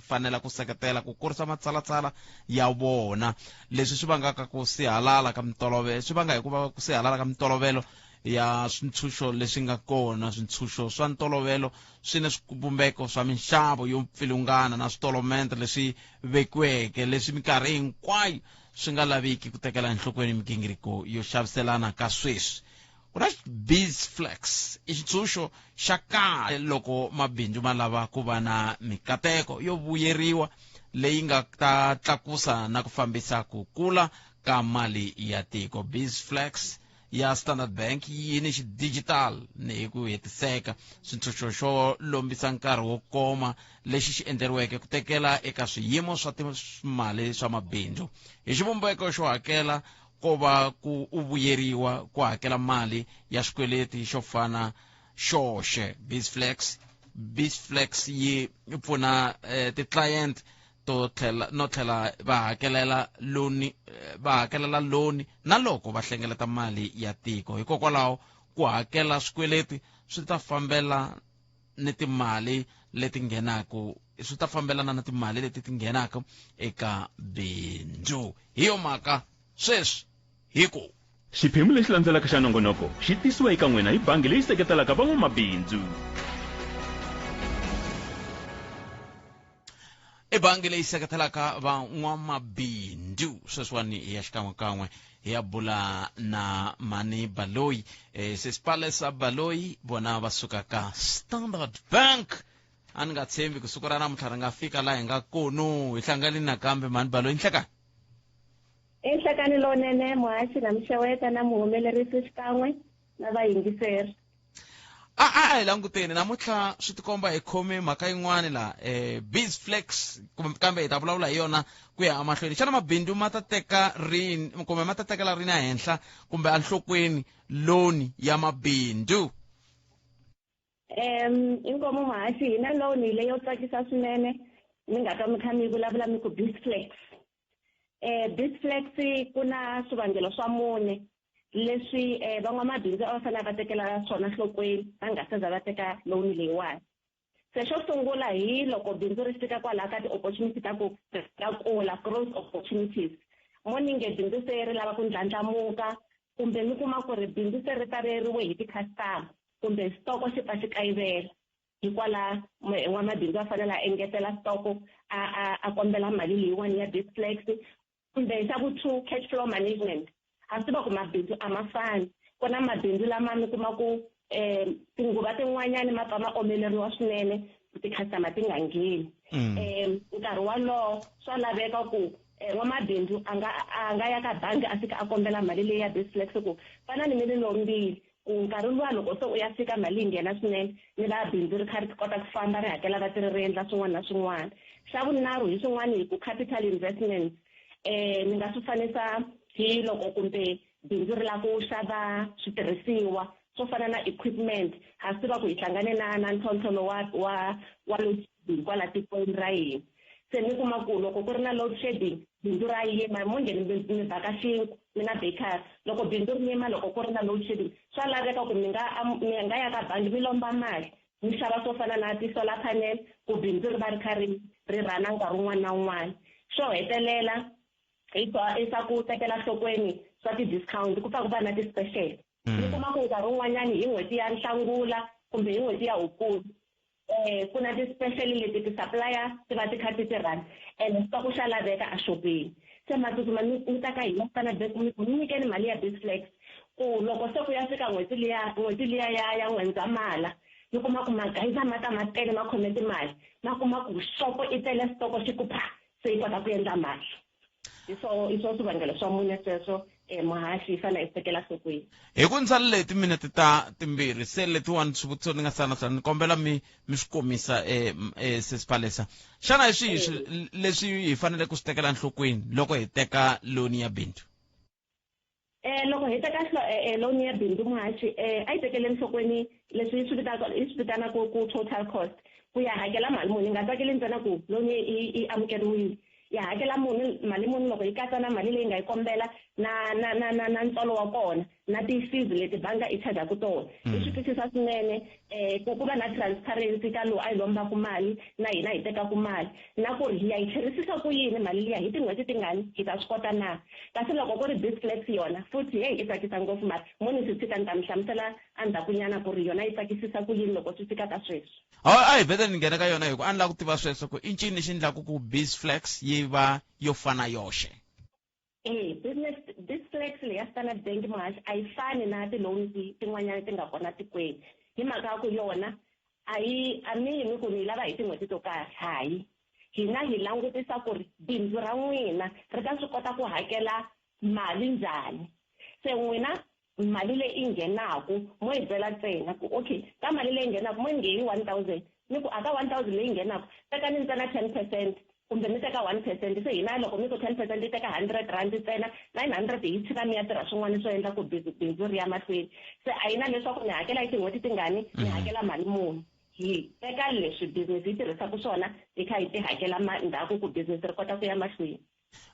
fanela ku seketela ku kurisa matshalatshala ya vona leswi swi vangaka ku sihalala ka mintolovelo swi vanga hikuva ku sihalala ka mintolovelo ya swintshunxo leswi nga kona swintshunxo swa ntolovelo swi ni swivumbeko swa minxavo yo pfilungana na switolomente leswi vekiweke leswi minkarhi hinkwayo swi nga laviki ku tekela enhlokweni migingiriko yo xaviselana ka sweswi. Ku na BizFlex i xitshunxo xa kahle loko mabindzu ma lava ku va na mikateko yo vuyeriwa leyi nga ta tlakusa na ku fambisa ku kula ka mali ya tiko. BizFlex ya Standard Bank yi ni xidijital ni hi ku hetiseka swintshunxo xo lombisa nkarhi wo koma lexi xi endleriweke ku tekela eka swiyimo swa timali swa mabindzu hi xivumbeko xo hakela ko va ku u vuyeriwa ku hakela mali ya xikweleti xo fana xoxe BizFlex BizFlex yi pfuna eh, ti-client to tlhela no tlhela va hakelela loni va hakelela loni na loko va hlengeleta mali ya tiko hikokwalaho ku hakela swikweleti swi ta fambela ni timali leti nghenaka swi ta fambelana na timali leti ti nghenaka eka bindzu hi yo mhaka sweswi hi ku Xiphemu lexi landzelaka xa nongonoko xi tisiwa eka n'wina hi bangi leyi seketelaka van'wamabindzu. I bangi leyi seketelaka van'wamabindzu. Sweswiwani hi ya xikan'wekan'we hi ya bula na Mani Baloyi, Sesipalesa Baloyi, vona va suka ka Standard Bank. A ni nga tshembi ku siku ra namuntlha ri nga fika laha hi nga kono. Hi hlanganile nakambe, Mani Baloyi, nhlekani. Enhlekani lowunene, muhaxi na mixeweta na muhumelerisi xikan'we na vayingiseri. A hi languteni namuntlha, swi tikomba hi khome mhaka yin'wani la, BizFlex, kambe hi ta vulavula hi yona ku ya emahlweni. Xana mabindzu ma ta teka rini kumbe ma ta tekela rini ehenhla kumbe enhlokweni loni ya mabindzu? Inkomu muhaxi, hi na loan leyo tsakisa swinene mi nga ta mi kha mi vulavula mi ku BizFlex. BizFlex ku na swivangelo swa mune leswi van'wamabindzu a va fanele va tekela swona nhlokweni va nga se za va teka loan leyiwani. Se xo sungula, hi loko bindzu ri fika kwalaho ka ti-opportunity ta ku ta kula, growth opportunities, mo ni nge bindzu se ri lava ku ndlandlamuka, kumbe mi kuma ku ri bindzu se ri taleriwe hi ti-customer, kumbe xitoko xi pfa xi kayivela, hikwalaho n'wamabindzu a fanele a engetela stoko, a kombela mali leyiwani ya BizFlex. Kumbe xa vu two, cash flow management. Ha swi tiva ku mabindzu a ma fani. Ku na mabindzu lama mi kuma ku tinguva tin'wanyani ma pfa ma omeleriwa swinene, ti-customer ti nga ngheni. Nkarhi walowo swa laveka ku n'wamabindzu a nga ya ka bangi, a fika a kombela mali leyi ya BizFlex, ku fana ni mi ni lombile, ku nkarhi luwa loko se u ya fika mali yi nghena swinene, ni va bindzu ri kha ri kota ku famba, ri hakela vatirhi, ri endla swin'wana na swin'wana. Xa vunharhu, hi swin'wana hi ku capital investments. Ni nga swi fanisa hi loko kumbe bindzu ri lava ku xava switirhisiwa swo fana na equipment. Ha swi tiva ku hi hlangane na ntlhontlho lowa wa load shedding kwala tikweni ra hina. Se mi kuma ku loko ku ri na load shedding, bindzu ra yima. Mo nge mi baka xinkwa, mi na bakery, loko bindzu ri yima loko ku ri na load shedding, swa laveka ku mi nga ya ka bangi mi lomba mali, mi xava swo fana na ti-solar panel, ku bindzu ri va ri kha ri rhana nkarhi wun'wana na wun'wana. Xo hetelela, i swa ku tekela nhlokweni swa ti-discount, ku pfa ku va na ti-special. Mi kuma ku nkarhi wun'wanyani hi n'hweti ya Nhlangula kumbe hi n'hweti ya Hukuri, ku na ti-special leti ti-supplier ti va ti kha ti tirhana, ene xitoko xa laveka axopeni. Se ma tsutsuma mi ta ka hina Standard Bank, mi ku mi nyikeni mali ya BizFlex, ku loko se ku ya fika n'hweti liya ya N'wendzamhala, mi kuma ku magayiza ma ta ma tele, ma khome timali, ma kuma ku xopo i tele, xitoko xi ku pha, se yi kota ku endla mali. Hi swo swivangelo swa mune sweswo, muhaxi, hi fanele hi tekela nhlokweni. Hi ku ndza timinete ta 2, se letiwani swivutiso ni nga sala na swona, ni kombela mi swi komisa. Sesipalesa, xana hi swihi leswi hi fanele ku swi tekela nhlokweni loko hi teka loni ya bindzu? Loko hi teka loan ya bindzu, muhaxi, a yi tekeli enhlokweni leswi hi swi vitanaka ku total cost, ku ya hakela mali muni. Nga tsakeli ntsena ku loan yi amukeriwile, ya hakela muni, mali muni loko yi katsa na mali leyi nga yi kombela na ntswalo wa kona na ti-fees leti banga i charge-aku tona. Hi swi twisisa swinene, ku va na transparency ka lowu a yi lombaku mali na hina hi tekaku mali, na ku ri hi ya yi tlherisisa ku yini mali liya, hi tin'hweti tingani, hi ta swi kota na. Kasi loko ku ri BizFlex yona futhi, heyi, i tsakisa ngopfu, mara mo ni swi tshika, ni ta mi hlamusela endzhakunyana ku ri yona yi tsakisisa ku yini loko swi fika ka sweswi. A hi vhete ni nghena ka yona, hi ku a ni lava ku tiva sweswo ku i ncini lexi endlaku ku BizFlex yi va yo fana yoxe. Business BizFlex leyi ya Standard Bank, muhaxi, a yi fani na ti-loans tin'wanyana ti nga kona tikweni, hi mhaka ya ku yona a yi a mi yi mi ku ni yi lava hi tin'hweti to karhi. Hayi, hina hi langutisa ku ri bindzu ra n'wina ri ta swi kota ku hakela mali njhani. Se n'wina mali leyi nghenaku mo yi byela ntsena ku okay, ka mali leyi nghenaku, mo nge yi 1000, ni ku a ka 1000 leyi nghenaku tekani ntsena 10% kumbe mi teka 1%. Se hina loko mi ku 10%, yi teka R100 ntsena, 900 hi tshika mi ya tirha swin'wana swo endla ku bindzu ri ya mahlweni. Se a yi na leswaku mi hakela hi tin'hweti tingani, mi hakela mali muni. Hi teka leswi business yi tirhisaka swona, hi kha hi ti hakela ndzhaku ku business ri kota ku ya mahlweni.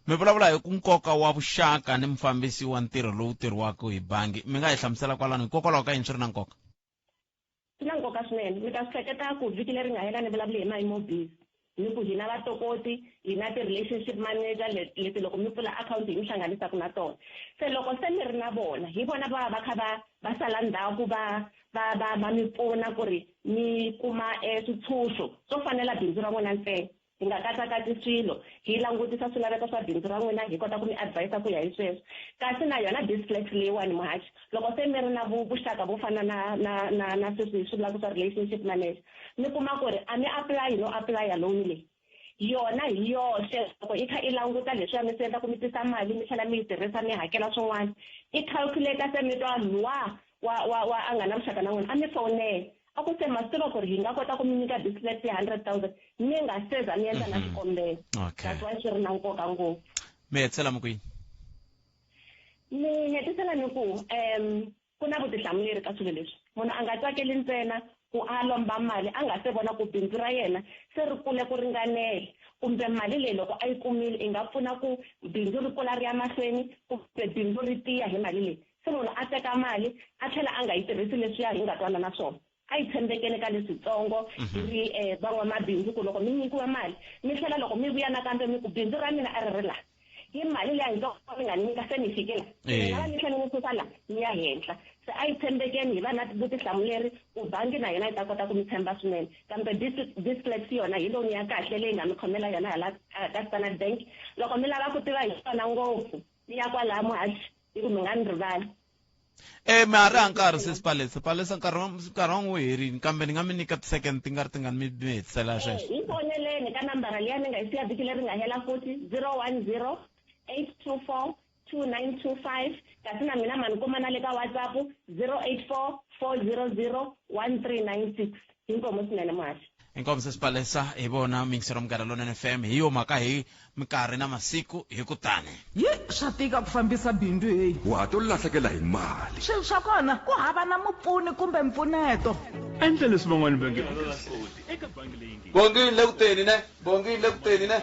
Mi vulavula hi ku nkoka wa vuxaka ni mufambisi wa ntirho lowu tirhiwaka hi bangi. Mi nga hi hlamusela kwalano hikokwalaho ka yini swi ri na nkoka? Swi na nkoka swinene. Mi ta swi hleketa ku vhiki leri nga hela ni vulavule hi MyMobiz. Ni ku hina vatokoti hi na ti-relationship manager leti loko mi pfula akhawunti hi mi hlanganisaka na tona. Se loko se mi ri na vona, hi vona va va kha va va sala ndzhaku va va va va mi pfuna ku ri mi kuma switshunxo swo fanela bindzu ra n'wina ntsena. Hi nga katsakatsi swilo, hi langutisa swilaveko swa bindzu ra n'wina, hi kota ku mi advise ku ya hi sweswo. Kasi na yona Bizflex leyiwani muhaxi, loko se mi ri na vuxaka vo fana na na na na sweswi hi swi vulaka swa relationship manager, mi kuma ku ri a mi apply no apply loan leyi. Yona hi yoxe loko yi kha i languta leswiya mi swi endla ku mi tisa mali mi tlhela mi yi tirhisa mi hakela swin'wana, i calculate se mi twa luwa wa wa wa a nga na vuxaka na n'wina a mi fonela a ku se ma swi tiva ku ri hi nga kota ku mi nyika Bizflex ya 100 000 mi nga se za mi endla na xikombelo. That's why swi ri na nkoka ngopfu. Mi hetisela mi ku yini? Ni hetisela ni ku ku na vutihlamuleri ka swilo leswi. Munhu a nga tsakeli ntsena ku a lomba mali a nga se vona ku bindzu ra yena se ri kule ku ringanela, kumbe mali leyi loko a yi kumile i nga pfuna ku bindzu ri kula ri ya mahlweni, kumbe bindzu ri tiya hi mali leyi. Se munhu a teka mali a tlhela a nga yi tirhisi leswiya hi nga twanana swona, a yi tshembekele ka leswitsongo. Hi ri van'wamabindzu ku loko mi nyikiwa mali mi tlhela loko mi vuya nakambe mi ku bindzu ra mina a ri ri laha, hi mali leya yitsongo mi nga ni nyika se ni fike la, ni nga va ni tlhela ni suka la ni ya henhla. Se a yi tshembekeni, hi va na vutihlamuleri ku bangi na yona yi ta kota ku mi tshemba swinene. Kambe Bizflex yona hi loan ya kahle leyi nga mi khomela yona hala ka Standard Bank. Loko mi lava ku tiva hi yona ngopfu, mi ya kwalaha muhaxi, hi ku mi nga ni rivali. Ma ha ri ha nkarhi se Palesa, Palesa nkarhi wa n'wi herini, kambe ni nga mi nyika ti-second ti nga ri tingani mi mi hetisela sweswo. Hi foneleni ka nambara liya ni nga yi siya vhiki leri nga hela futhi, 010 824 2925. Kasi na mina ma ni kuma na le ka WhatsApp, 084 400 1396. Inkomu swinene muhaxi. Inkomu sesi Palesa. Hi vona miyingisero Munghana Lonene FM, hi yo mhaka hi minkarhi na masiku hi ku tani. Yi swa tika ku fambisa bindzu heyi. Wa ha to lahlekela hi mali. Swilo swa kona ku hava na mupfuni kumbe mpfuneto. Endla leswi van'wana va nge Bongi ni le ku teni ne, Bongi ni le ku teni ne.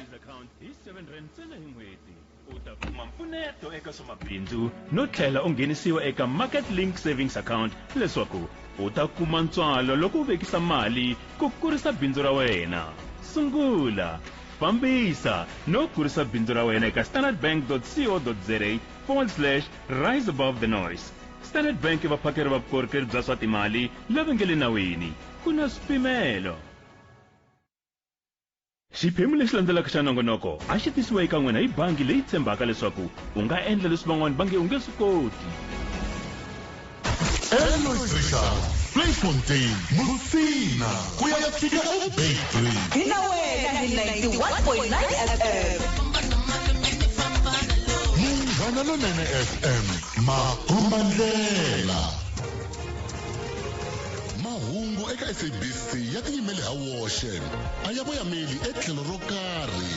Hi R7 ntsena hi n'hweti u ta kuma mpfuneto eka swa mabindzu no tlhela u nghenisiwa eka Market Link Savings Account leswaku u ta kuma ntswalo loko u vekisa mali ku kurisa bindzu ra wena. Sungula, fambisa no kurisa bindzu ra wena eka standardbank.co.za forward slash rise above the noise. Standard Bank i vaphakeri va vukorhokeri bya swa timali lava nge le nawini. Ku na swipimelo. Xiphemu lexi landzelaka xa nongonoko a xi tisiwa eka n'wina hi bangi leyi tshembaka leswaku u nga endla leswi van'wana va nge u nge swi koti. Elois Richards, Vleifontein, Musina, ku ya fika eBeitbridge. Hi na wena hi 91.9 FM. Munghana Lonene FM, makombandlela. Mahungu eka SABC ya tiyimele ha woxe, a ya voyameli etlhelo ro karhi.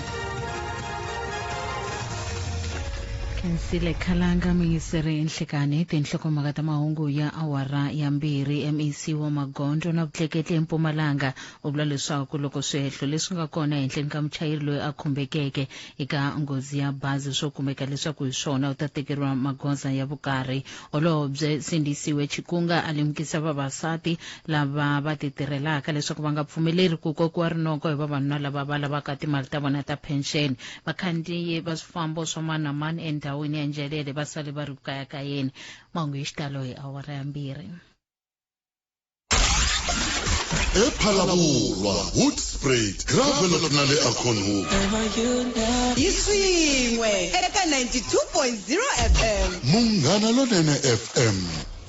Khensile Khalanga muyingiseri Nhlekani, tinhlokomhaka ta mahungu ya awara ya 2. MEC wa magondzo na vutleketli eMpumalanga u vula leswaku loko swihehlo leswi nga kona ehenhleni ka muchayeri loyi a khumbekeke eka nghozi ya bazi swo kumeka leswaku hi swona, u ta tekeriwa magoza ya vukarhi. Holobye Sindisiwe Chikunga a lemukisa vavasati lava va ti tirhelaka leswaku va nga pfumeleri ku kokiwa rinoko hi vavanuna lava va lavaka timali ta vona ta pension. Vakhandziyi va swifambo swa mani na mani endhawini ya Njelele va sale va ri ku kayakayeni. Mahungu hi xitalo hi awara ya 2. ePhalaborwa, Hoedspruit, Gravelotte na le Acornhoek. Hi swin'we eka 92.0 FM. Munghana Lonene FM,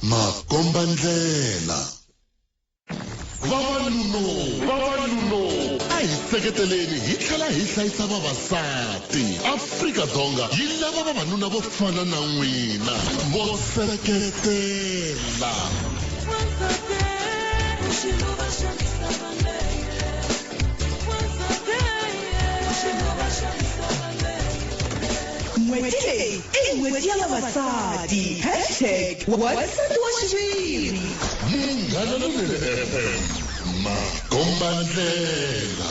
makombandlela. Vavanuno, vavanuno, a hi seketeleni hi tlhela hi hlayisa vavasati. Afrika-Dzonga yi lava vavanuna vo fana na n'wina vo seketela. N'hweti leyi i n'hweti ya vavasati, hashtag wansati wa xiviri. Munghana Lonene FM, makombandlela.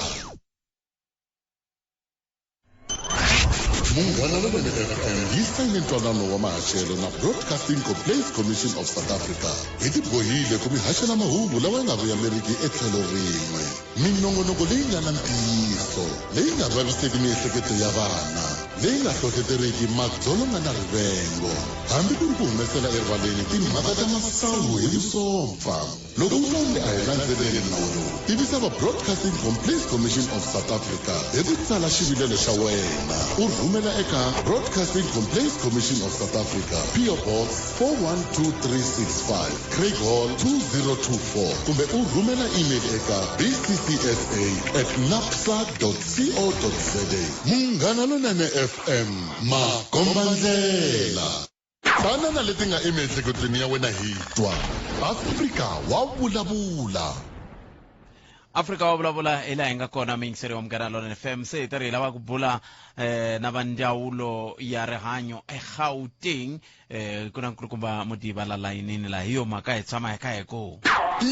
Munghana Lonene FM yi sayine ntwanano wa mahaxelo na Broadcasting Complaints Commission of South Africa. Hi tibohile ku mi haxela mahungu lawa ya nga vuyameriki etlhelo rin'we. Minongonoko leyi nga na ntiyiso, leyi nga vaviseki miehleketo ya vana, leyi nga hlohleteriki madzolonga na rivengo, hambi ku ri ku humesela erivaleni timhaka ta masangu hi vusompfa. Loko u twa onge a hi landzeleli nawu lowu, tivisa va Broadcasting Complaints Commission of South Africa hi ku tsala xivilelo xa wena u rhumela eka Broadcasting Complaints Commission of South Africa, PO Box 412365, Craighall 2024, kumbe u rhumela email eka bccsa at napsa co za. Munghana Lonene FM, makombandlela. Tana na leti nga emiehleketweni ya wena hi twa. Afrika wa vulavula. Afrika wa vulavula hi laha hi nga kona muyingiseri wa Munghana Lonene FM se hi tirhi hi lava ku bula eh, na va ndzawulo ya rihanyo eGauteng eh, ku na nkulukumba Mudiba la layinini laha hi yo mhaka hi tshama hi kha hi ku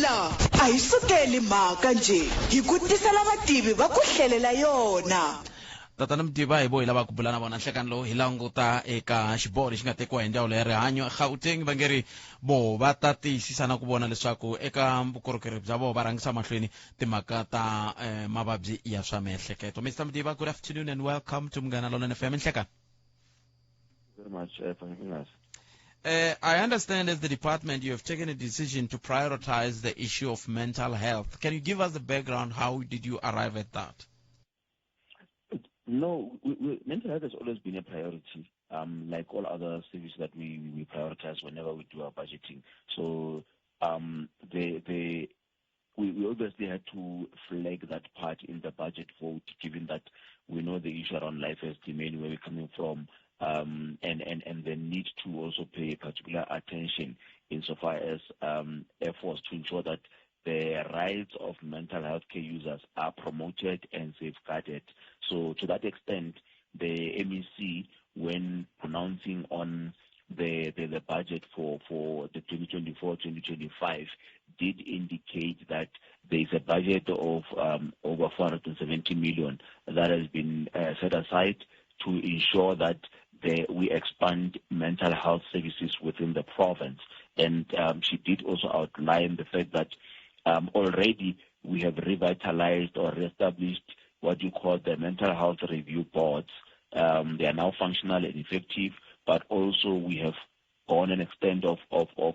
La a hi sukeli mhaka njhe hi ku tisela vativi va ku hlelela yona. Tatana Mudiba hi vo hi lava ku bula na vona nhlekani lowu hi languta eka xiboho lexi nga tekiwa hi ndzawulo ya rihanyo eGauteng va nge ri voho va ta tiyisisa na ku vona leswaku eka vukorhokeri bya vona va rhangisa mahlweni timhaka ta eh, mavabyi ya swa miehleketo. Mr Mudiba, good afternoon and welcome to Munghana Lonene FM. Nhlekani. Very much for having us. I understand as the department you have taken a decision to prioritize the issue of mental health. Can you give us the background? How did you arrive at that? No, mental health has always been a priority, like all other services that we prioritize whenever we do our budgeting. So we obviously had to flag that part in the budget vote, given that we know the issue around life esteem, where we're coming from, and the need to also pay particular attention insofar as efforts to ensure that the rights of mental health care users are promoted and safeguarded. So to that extent, the MEC, when pronouncing on the budget for the 2024-2025, did indicate that there is a budget of over 470 million that has been set aside to ensure that we expand mental health services within the province. And she did also outline the fact that already we have revitalized or reestablished what you call the mental health review boards. They are now functional and effective, but also we have gone an extent of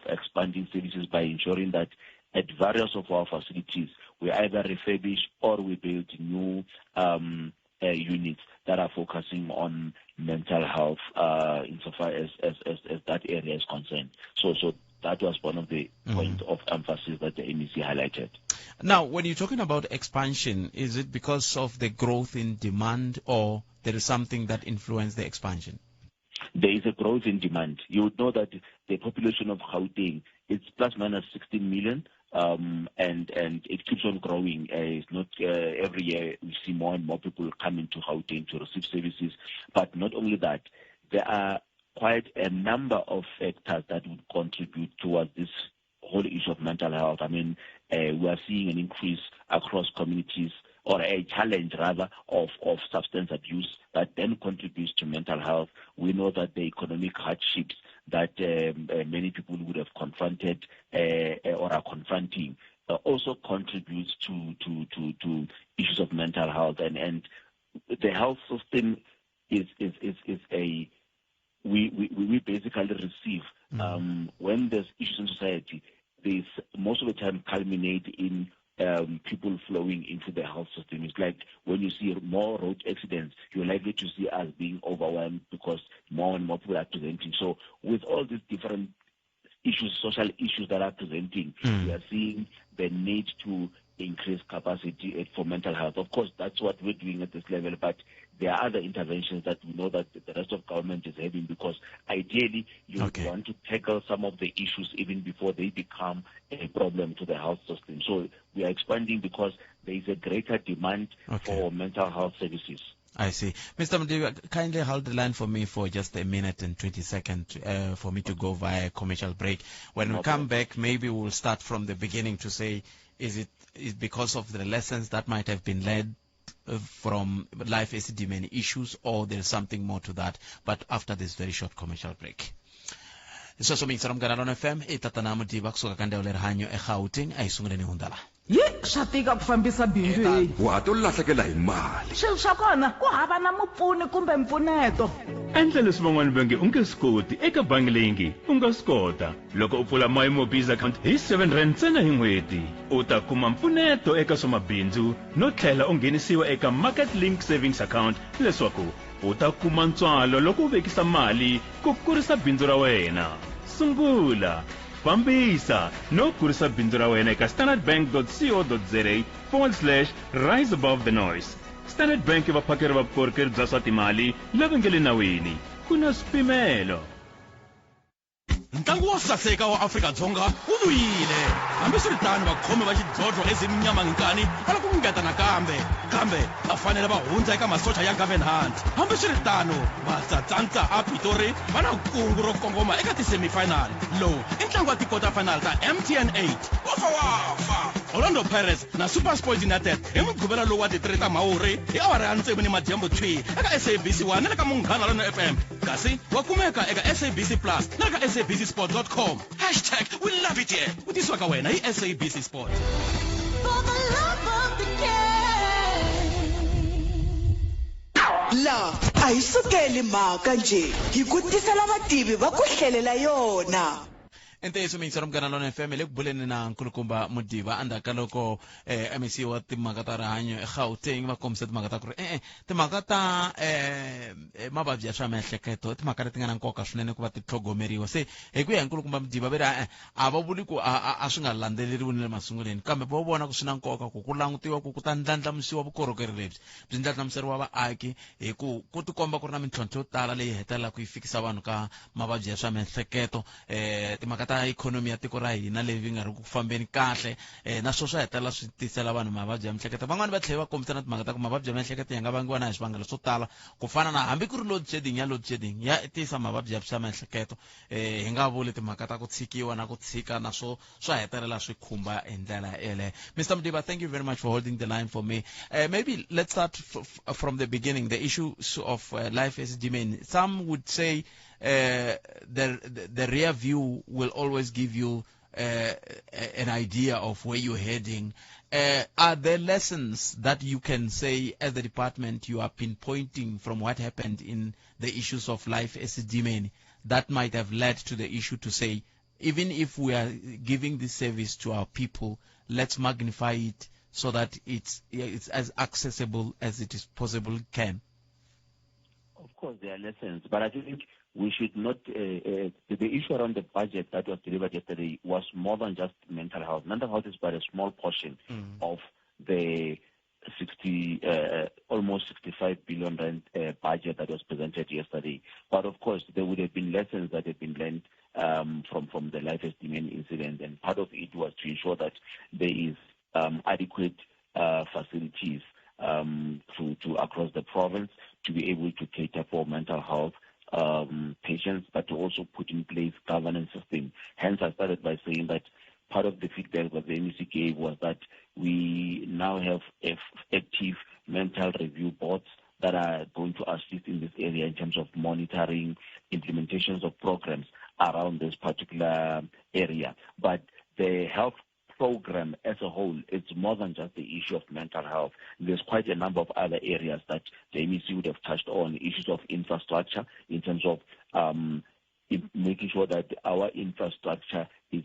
expanding services by ensuring that at various of our facilities, we either refurbish or we build new units that are focusing on mental health insofar as that area is concerned. So that was one of the points of emphasis that the MEC highlighted. Now, when you're talking about expansion, is it because of the growth in demand or there is something that influenced the expansion? There is a growth in demand. You would know that the population of Gauteng is plus minus 16 million, and it keeps on growing. It's not every year we see more and more people coming to Gauteng to receive services. But not only that, there are quite a number of factors that would contribute towards this whole issue of mental health. I mean, we are seeing an increase across communities, or a challenge rather, of substance abuse that then contributes to mental health. We know that the economic hardships that many people would have confronted or are confronting also contributes to issues of mental health. And the health system is a we basically receive when there's issues in society, they most of the time culminate in people flowing into the health system. It's like when you see more road accidents, you're likely to see us being overwhelmed because more and more people are presenting. So with all these different issues, social issues that are presenting, we are seeing the need to increase capacity for mental health. Of course, that's what we're doing at this level, but there are other interventions that we know that the rest of government is having, because ideally you want to tackle some of the issues even before they become a problem to the health system. So we are expanding because there is a greater demand for mental health services. I see. Mr. Modiba, kindly hold the line for me for just a minute and 20 seconds for me to go via commercial break. When we come back, maybe we'll start from the beginning to say, is it because of the lessons that might have been from Life Esidimeni issues or there's something more to that. But after this very short commercial break. Sweswo mi yingisela Munghana Lona FM i tatana Mudiba kusuka ka ndzawulo ya rihanyo eGauteng a hi sunguleni hundza la. Yi, swa tika ku fambisa bindzu heyi. Wa ha to lahlekela hi mali. Swilo swa kona ku hava na mupfuni kumbe mpfuneto. Endla leswi van'wana va nge u nge swi koti eka bangi leyi nge u nga swi kota. Loko u pfula MyMobiz account hi R7 ntsena hi n'hweti, u ta kuma mpfuneto eka swa mabindzu no tlhela u nghenisiwa eka Market Link Savings Account leswaku u ta kuma ntswalo loko u vekisa mali ku kurisa bindzu ra wena. Sungula, fambisa no kurisa bindzu ra wena eka standardbank.co.za forward slash rise above the noise. Standard Bank i vaphakeri va vukorhokeri bya swa timali lava nga le nawini. Ku na swipimelo. Ntlangu wo saseka wa Afrika-Dzonga wu vuyile. Hambiswiritano, vakhomi va xidlodlo eZimnyama Nginkani va lava ku ngeta nakambe, kambe va fanele va hundza eka masocha ya Gavin Hunt. Hambiswiritano, Matsatsantsa a Pitori va na kungu ro kongoma eka ti-semi-final. Lowu i ntlangu wa ti-quarter final ta MTN 8. Wafa wafa! Orlando Pirates na SuperSport United hi Mugqivela lowu wa ti-3 ta Mhawuri hi awara ya tsevu nimadyambu thwi eka SABC 1 na le ka Munghana Lonene FM. Kasi wa kumeka eka SABC Plus na le ka sabcsport.com. Hashtag we love it here. Ku tisiwa ka wena hi SABC Sport. La a hi sukeli mhaka njhe hi ku tisela vativi va ku hlelela yona. I ntiyiso miyingiseri Munghana Lona FM hi le ku buleni na nkulukumba Mudiba endzhaku ka loko MEC wa timhaka ta rihanyo eGauteng va kombise timhaka ta ku ri e-e timhaka ta mavabyi ya swa miehleketo i timhaka leti nga na nkoka swinene ku va ti tlhogomeriwa. Se hi ku ya hi nkulukumba Mudiba va ri e-e a va vuli ku a swi nga landzeleriwi ni le masunguleni, kambe vo vona ku swi na nkoka ku ku langutiwa ku ku ta ndlandlamuxiwa vukorhokeri lebyi byi ndlandlamuxeriwa vaaki hi ku ku tikomba ku ri na mintlhontlho yo tala leyi hetelelaka yi fikisa vanhu ka mavabyi ya swa miehleketo. Timhaka ta ikhonomi ya tiko ra hina leyi nga ri ku fambeni kahle na swo swa hetelela swi tisela vanhu mavabyi ya miehleketo. Van'wani va tlhela va kombisa na timhaka ta ku mavabyi ya miehleketo ya nga vangiwa na hi swivangelo swo tala ku fana na hambi ku ri load shedding ya load shedding ya tisa mavabyi ya swa miehleketo. Hi nga vuli timhaka ta ku tshikiwa na ku tshika na swo swa hetelela swi khumba hi ndlela yeleyo. Mr Modiba, thank you very much for holding the line for me. Maybe let's start from the beginning, the issue of Life Esidimeni. Some would say the rear view will always give you an idea of where you're heading. Are there lessons that you can say as the department you are pinpointing from what happened in the issues of Life Esidimeni that might have led to the issue to say, even if we are giving this service to our people, let's magnify it so that it's as accessible as it is possible can? Of course, there are lessons, but I think we should not, the issue around the budget that was delivered yesterday was more than just mental health. Mental health is but a small portion of the almost 65 billion rand budget that was presented yesterday. But of course, there would have been lessons that have been learned from the Life Esidimeni incident, and part of it was to ensure that there is adequate facilities to across the province to be able to cater for mental health patients, but to also put in place governance system. Hence, I started by saying that part of the feedback that the MEC gave was that we now have active mental review boards that are going to assist in this area in terms of monitoring implementations of programs around this particular area. But the health program as a whole, it's more than just the issue of mental health. There's quite a number of other areas that the MEC would have touched on, issues of infrastructure in terms of making sure that our infrastructure is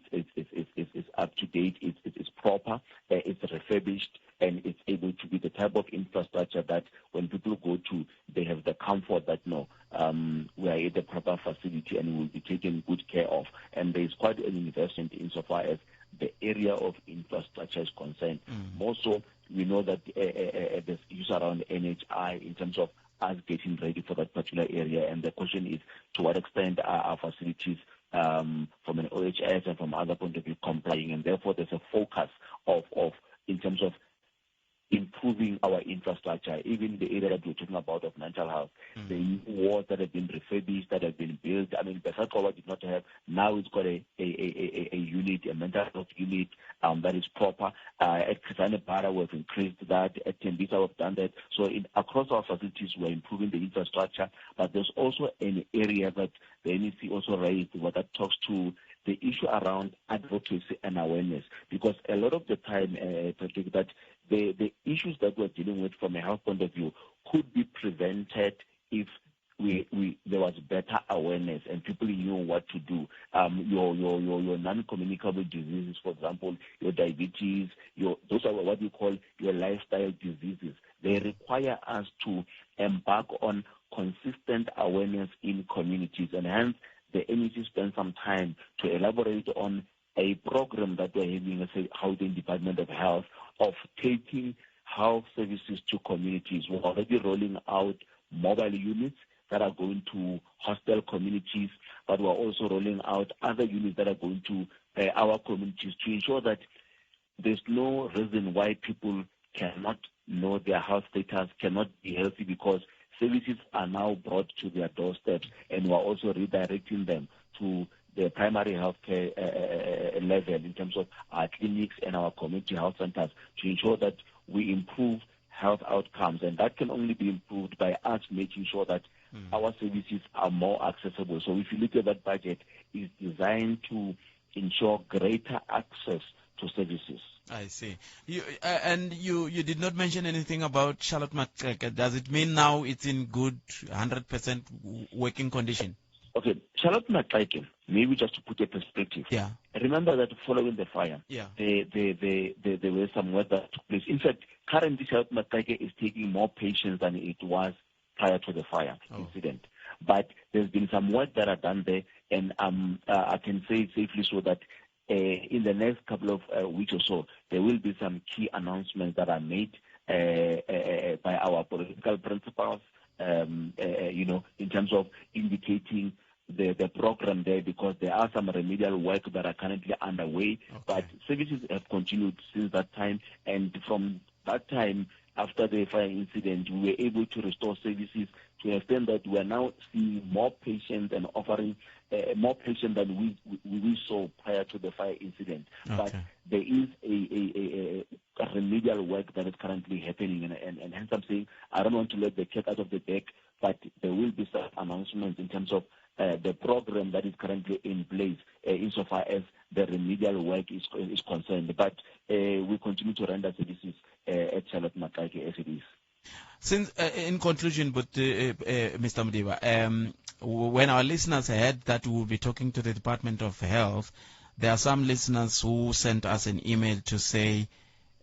up to date, it's proper, it's refurbished, and it's able to be the type of infrastructure that when people go to, they have the comfort that, no, we are at the proper facility and will be taken good care of. And there is quite an investment insofar as the area of infrastructure is concerned. More so, we know that there's issues around NHI in terms of us getting ready for that particular area. And the question is, to what extent are our facilities from an OHS and from other point of view complying? And therefore, there's a focus of in terms of improving our infrastructure, even the area that we're talking about of mental health, the new wards that have been refurbished, that have been built. I mean, Bertha Gxowa did not have, now it's got a unit, a mental health unit that is proper. At Chris Hani Bara, we've increased that. At Tembisa, we've done that. So across our facilities, we're improving the infrastructure. But there's also an area that the NEC also raised that talks to the issue around advocacy and awareness, because a lot of the time, Patrick, that the issues that we're dealing with from a health point of view could be prevented if we there was better awareness and people knew what to do. Your non-communicable diseases, for example, your diabetes, those are what we call your lifestyle diseases. They require us to embark on consistent awareness in communities, and hence the NEC spent some time to elaborate on a program that we're having as a Gauteng Department of Health of taking health services to communities. We're already rolling out mobile units that are going to hostel communities, but we're also rolling out other units that are going to our communities to ensure that there's no reason why people cannot know their health status, cannot be healthy, because services are now brought to their doorsteps, and we're also redirecting them to the primary health care level in terms of our clinics and our community health centers to ensure that we improve health outcomes. And that can only be improved by us making sure that our services are more accessible. So if you look at that budget, it's designed to ensure greater access to services. I see. You did not mention anything about Charlotte Maxeke. Does it mean now it's in good 100% working condition? Okay, Charlotte Maxeke, maybe just to put a perspective. Yeah. Remember that following the fire, there were some work that took place. In fact, currently Charlotte Maxeke is taking more patients than it was prior to the fire incident. But there's been some work that are done there, and I can say safely so that in the next couple of weeks or so, there will be some key announcements that are made by our political principals, in terms of indicating the program there, because there are some remedial work that are currently underway. Okay. But services have continued since that time, and from that time, after the fire incident, we were able to restore services to the extent that we are now seeing more patients and offering more patients than we saw prior to the fire incident. Okay. But there is a remedial work that is currently happening, and hence I'm saying I don't want to let the cat out of the bag, but there will be some announcements in terms of the program that is currently in place insofar as the remedial work is concerned. But we continue to render services at Charlotte Maxeke as it is. Since, in conclusion, but Mr. Modiba, when our listeners heard that we will be talking to the Department of Health, there are some listeners who sent us an email to say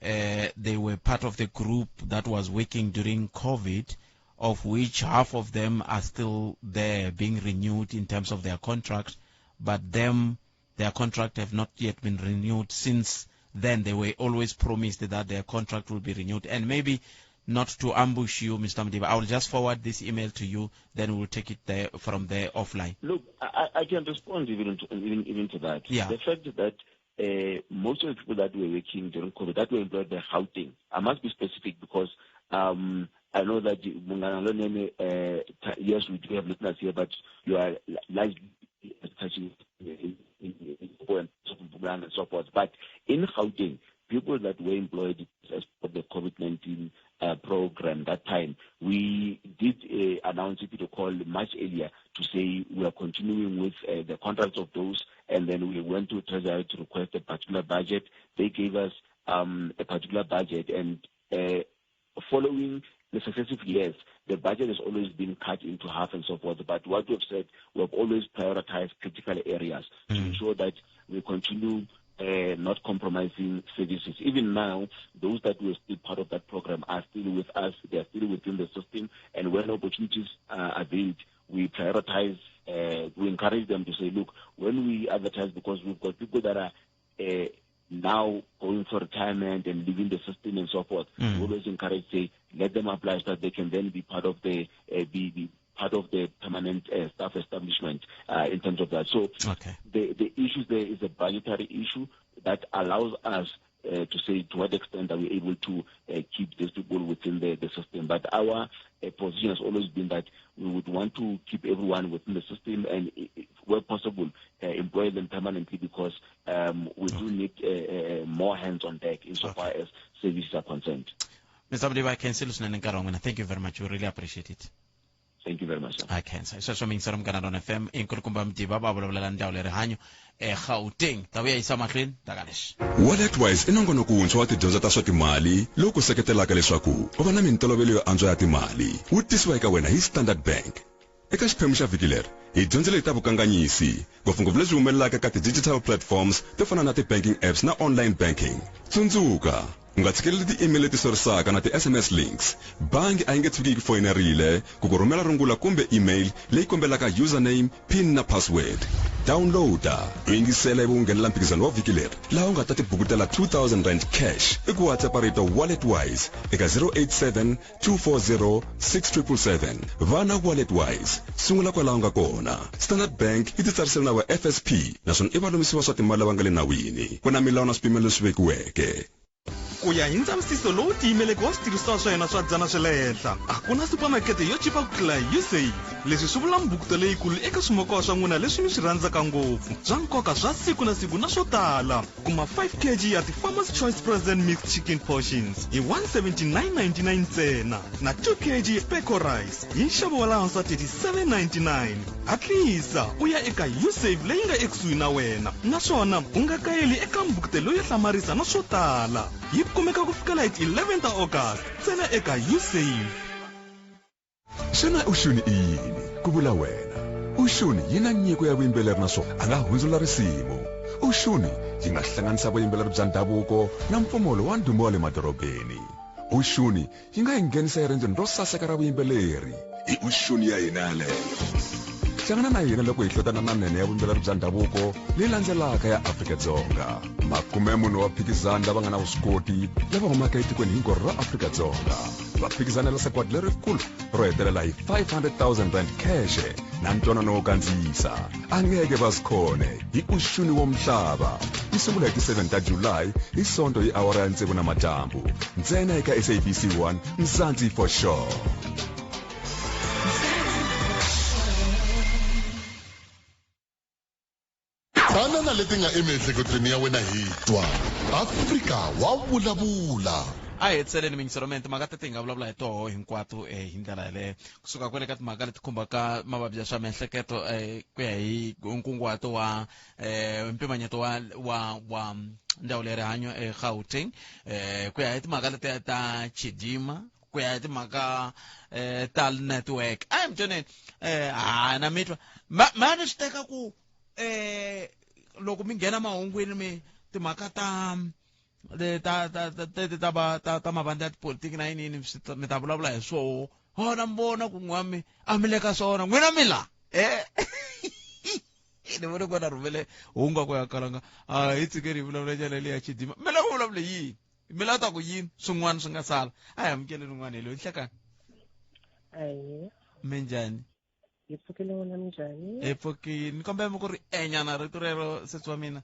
they were part of the group that was working during COVID, of which half of them are still there being renewed in terms of their contract, but their contract have not yet been renewed since then. They were always promised that their contract will be renewed. And maybe not to ambush you, Mr. Modiba, I will just forward this email to you, then we'll take it there from there offline. Look, I can respond even to that. Yeah. The fact that most of the people that were working during COVID, that were employed by Gauteng, I must be specific because I know that Munghana Lonene, yes, we do have listeners here, but you are largely touching in and so forth. But in Gauteng, people that were employed as part of the COVID-19 program that time, we did announce, if you recall, much earlier to say we are continuing with the contracts of those, and then we went to Treasury to request a particular budget. They gave us a particular budget, and following the successive years, the budget has always been cut into half and so forth. But what we've said, we've always prioritized critical areas to ensure that we continue not compromising services. Even now, those that were still part of that program are still with us. They are still within the system. And when opportunities are availed, we prioritize, we encourage them to say, look, when we advertise, because we've got people that are now going for retirement and leaving the system and so forth, we always encourage, say, let them apply so that they can then be part of the be part of the permanent staff establishment in terms of that. So the issue there is a budgetary issue that allows us to say to what extent are we able to keep these people within the system. But our position has always been that we would want to keep everyone within the system and, where possible, employ them permanently, because we do need more hands on deck insofar as services are concerned. Mr. Modiba, khensile swinene nkarhi wa n'wina. Thank you very much. We really appreciate it. Thank you very much, sir. I khensa. Hi sweswo miyingiseri Munghana Lona FM i nkulukumba Modiba va vulavulela ndzawulo ya rihanyo eGauteng. Ta vuya yisa mahlweni ta ka leswi. WalletWise i nongonoko wuntshwa wa tidyondzo ta swa timali lowu ku seketelaka leswaku u va na mintolovelo yo antswa ya timali. Wu tisiwa eka wena hi Standard Bank. Eka xiphemu xa vhiki leri, hi dyondzile hi ta vukanganyisi, ngopfungopfu lebyi humelelaka eka ti-digital platforms to fana na ti-banking apps na online banking. Tsundzuka, u nga tshikeleli ti-email leti sorisaka na ti-SMS links. Bangi a yi nge tshuki yi ku foyinerile ku ku rhumela rungula kumbe email leyi kombelaka username, PIN na password. Downloada, u yingisela ivi u nghenela mphikizano wa vhiki leri laha u nga ta tibukutela R2000 cash i ku WhatsApp rito WalletWise eka 087 240 6777. Vana WalletWise, sungula kwalaho nga kona. Standard Bank yi titsarisele na va FSP naswona i valomisi va swa timali lava nga le nawini. Ku na milawu na swipimelo leswi vekiweke. Ku ya hi ndzavisiso lowu tiyimeleke wa switirhisiwa swa hina swa dzana swa le henhla, a ku na supamakete yo chipa ku tlula Usave. Leswi swi vula mbukuto leyikulu eka swimokowa swa n'wina leswi mi swi rhandzaka ngopfu, swa nkoka swa siku na siku na swo tala. Kuma 5 kg ya ti-Farmer's Choice Frozen Mixed Chicken Portions hi 179.99 ntsena na 2 kg Speco Rice hi nxavo wa le hansi wa 37.99. Hatlisa u ya eka Usave leyi nga ekusuhi na wena naswona u nga kayeli eka mbukutelo yo hlamarisa na swo tala. Yi kumeka ku fikela hi ti 11 ta August ntsena eka Usave. Xana Ushuni i yini? Ku vula wena. Ushuni yi na nyiko ya vuyimbeleri naswona a nga hundzula risimu. Ushuni yi nga hlanganisa vuyimbeleri bya ndhavuko na mpfumawulo wa ndhuma wa le madorobeni. Ushuni yi nga hi nghenisa eriendzweni ro saseka ra vuyimbeleri. I Ushuni ya hina yaleyo. Hlangana na hina loko hi hlotana na nene ya vuyimbeleri bya ndhavuko leyi landzelaka ya Afrika-Dzonga. 40 wa vaphikizani lava nga na vuswikoti lava humaka etikweni hinkwaro ra Afrika-Dzonga va phikizanela sagwadi lerikulu ro hetelela hi R500 000 khexe na ntwanano wo kandziyisa. A ngeke va swi khone hi Ushuni Womhlaba. Yi sungula hi ti 7 ta July hi Sonto hi awara ya tsevu namadyambu ntsena eka SABC 1 Mzansi for sure. Tana na leti nga emiehleketweni ya wena hi twa Afrika wa vulavula. A hi hetiseleni mingiselo mina timhaka teti hi nga vulavula hi toho hinkwato hi ndlela yaleyo kusuka kwale ka timhaka leti khumbaka mavabyi ya swa miehleketo ku ya hi nkunguhato wa mpimanyeto wa wa wa ndzawulo ya rihanyo eGauteng, ku ya hi timhaka letiya ta Chidima, ku ya hi timhaka ta network. A hi mutweneni ha na mi twa ma ni swi teka ku loko mi nghena mahungwini mi timhaka ta le ta ta ta ta ta va ta ta mavandla ya tipolitiki na yini yini swi mi ta vulavula hi swoho hona mi vona ku n'wa mi a mi le ka swona n'wina mi la ni vone ku na rhumele hungu ku ya kalanga a hi tshikeni hi vulavula nyana leya Chidima mi la ku vulavula yini mi la ta ku yini swin'wana swi nga sala a hi amukeleni un'wana hi loyi nhlekani. Ahee. Minjhani? Hi pfukile, n'wina minjhani? Hi pfukile. Ni kombela mi ku ri enyana rito rero sesi wa mina.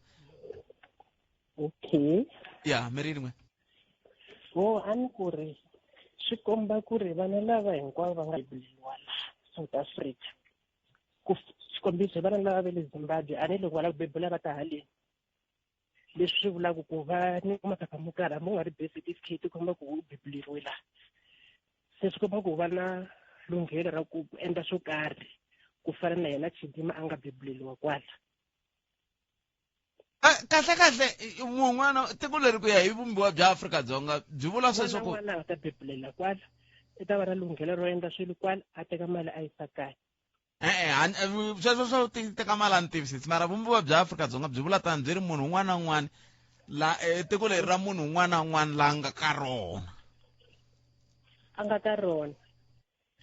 Okay. Ya mi ri rin'we. Wo a ni ku ri swi komba ku ri vana lava hinkwavo va nga beburiwa laha South Africa, ku xikombiso hi vana lava va le Zimbabwe, a ni loko va lava ku bebula va ta haleni, leswi swi vulaka ku va ni maphepha mo karhi hambi u nga ri birth certificate komba ku u bebuleriwe laha, se swi komba ku va na lunghelo ra ku endla swo karhi ku fana na yena Chidima a nga bebuleriwa kwala. Kahle kahle mun'wana tiko leri ku ya hi vumbiwa bya Afrika-Dzonga byi vula sweswo ku n'wana a nga ta bebulela kwala i ta va na lunghelo ro endla swilo kwala, a teka mali a yisa kaya. E-e, sweswo swo teka mali a ni tivisisi, mara vumbiwa bya Afrika-Dzonga byi vula tani, byi ri munhu un'wana na un'wana la tiko leri ra munhu un'wana na un'wana la nga ka rona. A nga ka rona.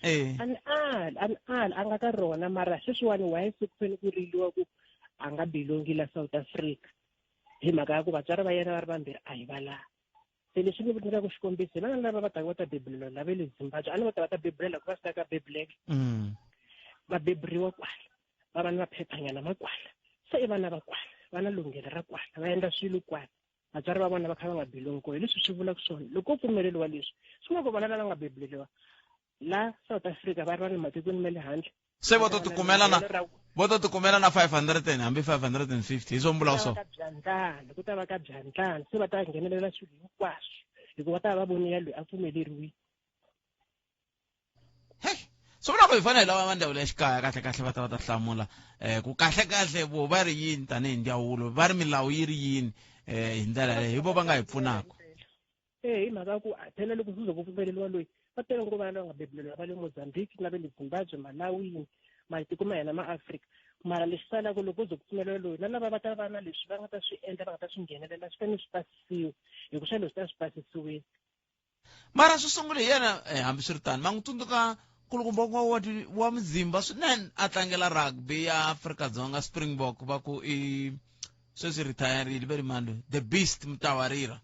A ni ali, a ni ali, a nga ka rona, mara sweswiwani why se ku fanele ku riliwa ku a nga belongi la South Africa hi mhaka ya ku vatswari va yena va ri vambirhi a hi va laha. Se leswi ni nyikaka xikombiso hi vana lava va taka va ta bebulela lava le Zimbabwe, a ni va ta va ta bebulela ku va swi ta ka bebuleka. Va beburiwa kwala, va va ni maphephanyana ma kwala, se i vana va kwala, va na lunghelo ra kwala, va endla swilo kwala. Vatswari va vona va kha va nga belongi kona. Hi leswi swi vulaka swona. Loko ko pfumeleriwa leswi, swi nga ku vana lava nga bebuleriwa la South Africa va ri va le matikweni ma le handle. Se vo to tikumela na vo to tikumela na 500 and hambi 550 hi swo mi vulaka swona. Ka byandlana, ku ta va ka byandlana, se va ta nghenelela swilo hinkwaswo hikuva va ta va vone ya loyi a pfumeleriwile. Swi vula ku hi fanele hi lava va ndzawulo ya xikaya kahle kahle va ta va ta hlamula ku kahle kahle vo va ri yini tanihi ndzawulo, va ri milawu yi ri yini hi ndlela leyi hi vo va nga hi pfunaka. Hi mhaka ku phela loko ku ze ku pfumeleriwa loyi va tele ngopfu vana lava nga bebuleriwa va le Mozambique na va le Zimbabwe, Malawi, matiko ma hina ma Afrika. Mara lexi salaka loko ku ze ku pfumeleriwa loyi na lava va ta va na leswi va nga ta swi endla, va nga ta swi nghenelela, swi fanele swi pasisiwa hi ku swa leswi ta swi pasisiwile. Mara swi sungule hi yena hambiswiritano ma n'wi tsundzuka nkulukumba wa wa muzimba swinene a tlangela rugby ya Afrika-Dzonga Springbok va ku i sweswi retireile ve ri mani loyi the beast Mtawarira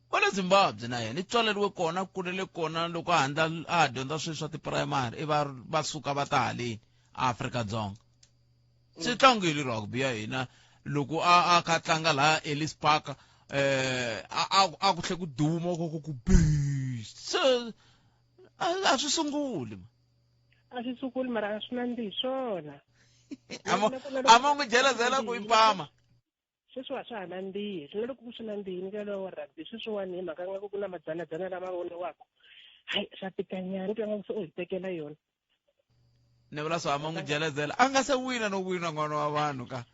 wa le Zimbabwe na yena i tswaleriwe kona kulele kona loko a handla a ha dyondza sweswi swa tipurayimari i va va suka va ta haleni Afrika-Dzonga swi tlangile rugby ya hina loko a kha tlanga laha Ellis Park a ku tlhe ku duma ku ku ku beast se a swi sunguli a swi sunguli mara a swi nandzihi swona a ma n'wi jelezela ku i mpama sweswi a swa ha nandzihi swi na loko ku swi nandzihini ka lowa wa rugby sweswiwani hi mhaka nga ku ku na madzanadzana lama voniwaka hayi swa tikanyana twa nga ku se u hi tekela yona ni vula swo a ma n'wi jelezela a nga se wina no wina n'wana wa vanhu ka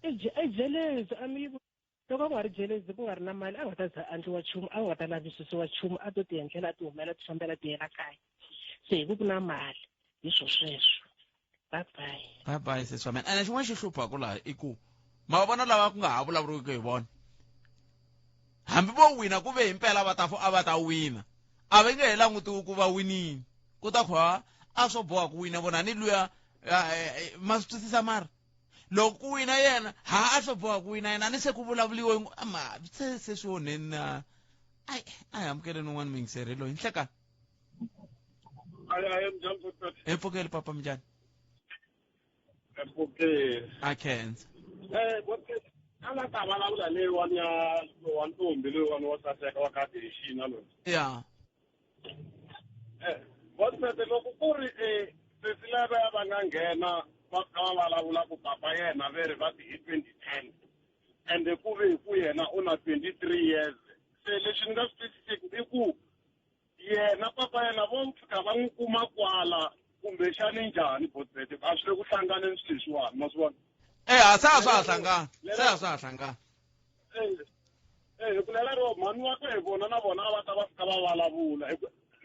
i jelezi a mi loko a ku nga ri jelezi ku nga ri na mali a nga ta za endliwa nchumu a nga ta lavisisiwa nchumu a to ti endlela a ti humela ti fambela ti yela kaya se hi ku ku na mali hi swo sweswo bye bye bye bye sesi wa mina ene xin'wana xi hluphaku laha i ku ma vona lava ku nga ha vulavuriwiki hi vona hambi vo wina ku ve himpela va ta a va ta wina a va nge he langutiwi ku va winini ku ta ku ha a swo boha ku wina vona ni luya ma swi twisisa mara loko ku wina yena ha a swo boha ku wina yena ni se ku vulavuliwe ma se se swi onheni na ai a hi amukeleni un'wana muyingiseri loyi nhlekani hi pfukeli papa minjhani a khensa a la ta vulavula leyiwani ya wa ntombi loyiwani wo saseka wa khadi hi xina loyi ya Bosete loko ku ri sesi lavaya va nga nghena va fika va vulavula ku papa yena ve ri va ti hi 2010 ende ku ve hi ku yena u na 23 years se leswi ni nga swi twisiseki i ku yena papa yena vo fika va n'wi kuma kwala kumbexani njhani Bosete a swi le ku hlanganeni swilo leswiwani ma swi vona e se a swa ha hlangana se a swa ha hlangana hi ku lera mhani wa ku hi vona na vona a va ta va fika va vulavula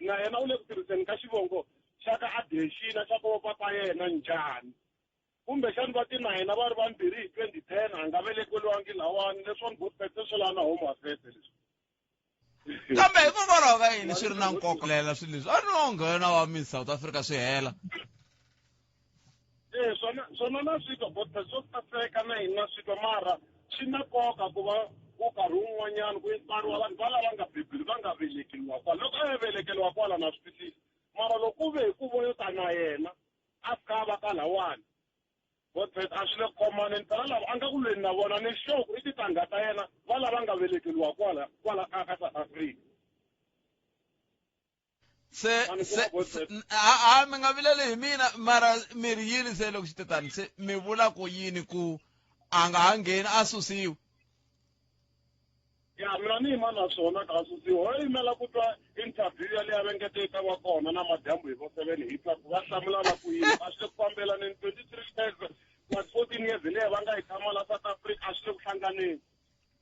na yena u le ku tirhiseni ka xivongo xa ka Adexina xa ku papa yena njhani kumbexani va ti na yena va ri vambirhi hi 2010 a nga velekeriwangi lawani leswiwani Bosbet se swi lava na home affairs leswi kambe hikokwalaho ka yini swi ri na nkoka lela swilo leswi a ni wo nghena wa Miss South Africa swi hela swona swona na swi twa Bosbet swo saseka na hina swi twa mara swi na nkoka ku va ku nkarhi wun'wanyana ku inspariwa vanhu va lava nga bebuli va nga velekeriwa kwala loko a ya velekeriwa kwala na swi twisisa mara loko ku ve hi ku vo yo ta na yena a fika a va ka lawani Bosbet a swi le ku khomaneni phela lava a nga ku lweni na vona ni sure ku i tintangha ta yena va lava nga velekeriwa kwala kwala ka South Africa se se a mi nga vileli hi mina mara mi ri yini se loko xi te tani se mi vula ku yini ku a nga ha ngheni a susiwi ya mina ni yima na swona ka susiwa ho yimela ku twa interview yaleyo va nge te yi ta va kona na madyambu hi vo 7 hi twa ku va hlamula va ku yini a swi le ku fambelaneni 23 years plus 14 years leyi va nga yi tshama la South Africa a swi le ku hlanganeni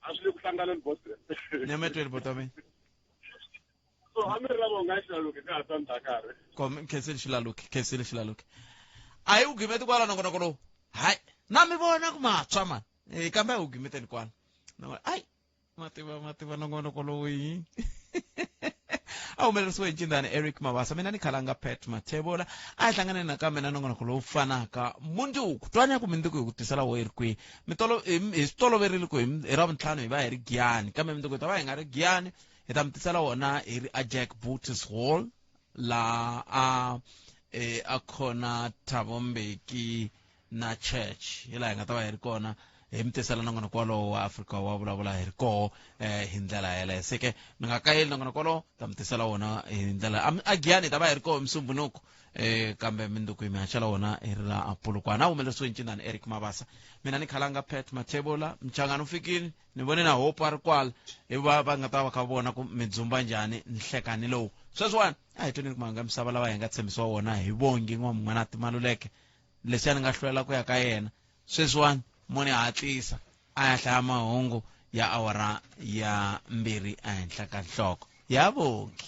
a swi le ku hlanganeni boss nyametweni bota mina so a mi ri lava u nga xilaluki ka ha ta ndzhakarhi Kom khensile xilaluki khensile xilaluki a yi wu gimeti kwala nongonoko lowu hayi na mi vona ku matshwa mani kambe a yi wu gimeteni kwala ai mativa mativa nongonoko lowu yi a humelerisiwe hi ncindani Eric Mabasa mina ni khalanga Pat Mathebola a hi hlanganeni nakambe na nongonoko lowu fanaka mundzuku twani ya ku mindzuku hi ku tisela wo yi ri kwihi hi swi toloverile ku hi ravuntlhanu hi va hi ri Giyani kambe mindzuku hi ta va hi nga ri Giyani hi ta mi tisela wona hi ri a Jack Boots Hall la a a khona Thabo Mbeki na church hi laha hi nga ta va hi ri kona Hi mi tisela nongonoko wolowo wa Afrika wa vulavula hi ri koho hi ndlela yeleyo. Se ke mi nga kayeli nongonoko wolowo, ta mi tisela wona hi ndlela a Giyani hi ta va hi ri koho Musumbhunuku, kambe minduku hi mi haxela wona hi ri la Polokwane. A humelerisiwe Ncindani Eric Mabasa, mina ni Khalanga Pat Mathebula. Mchangani u fikile, ni vone na Hope a ri kwala, hi va va nga ta va kha vona ku mi dzumba njhani nhlekani lowu. Sweswiwani a hi tweni ku mahungu ya misava lawa hi nga tshembisiwa wona hi Vongi N'wamun'wanati Maluleke, leswiya ni nga hlwela ku ya ka yena. Sweswiwani mo ni hatlisa a ya hlaya mahungu ya awara ya 2 ehenhla ka nhloko ya Vongi.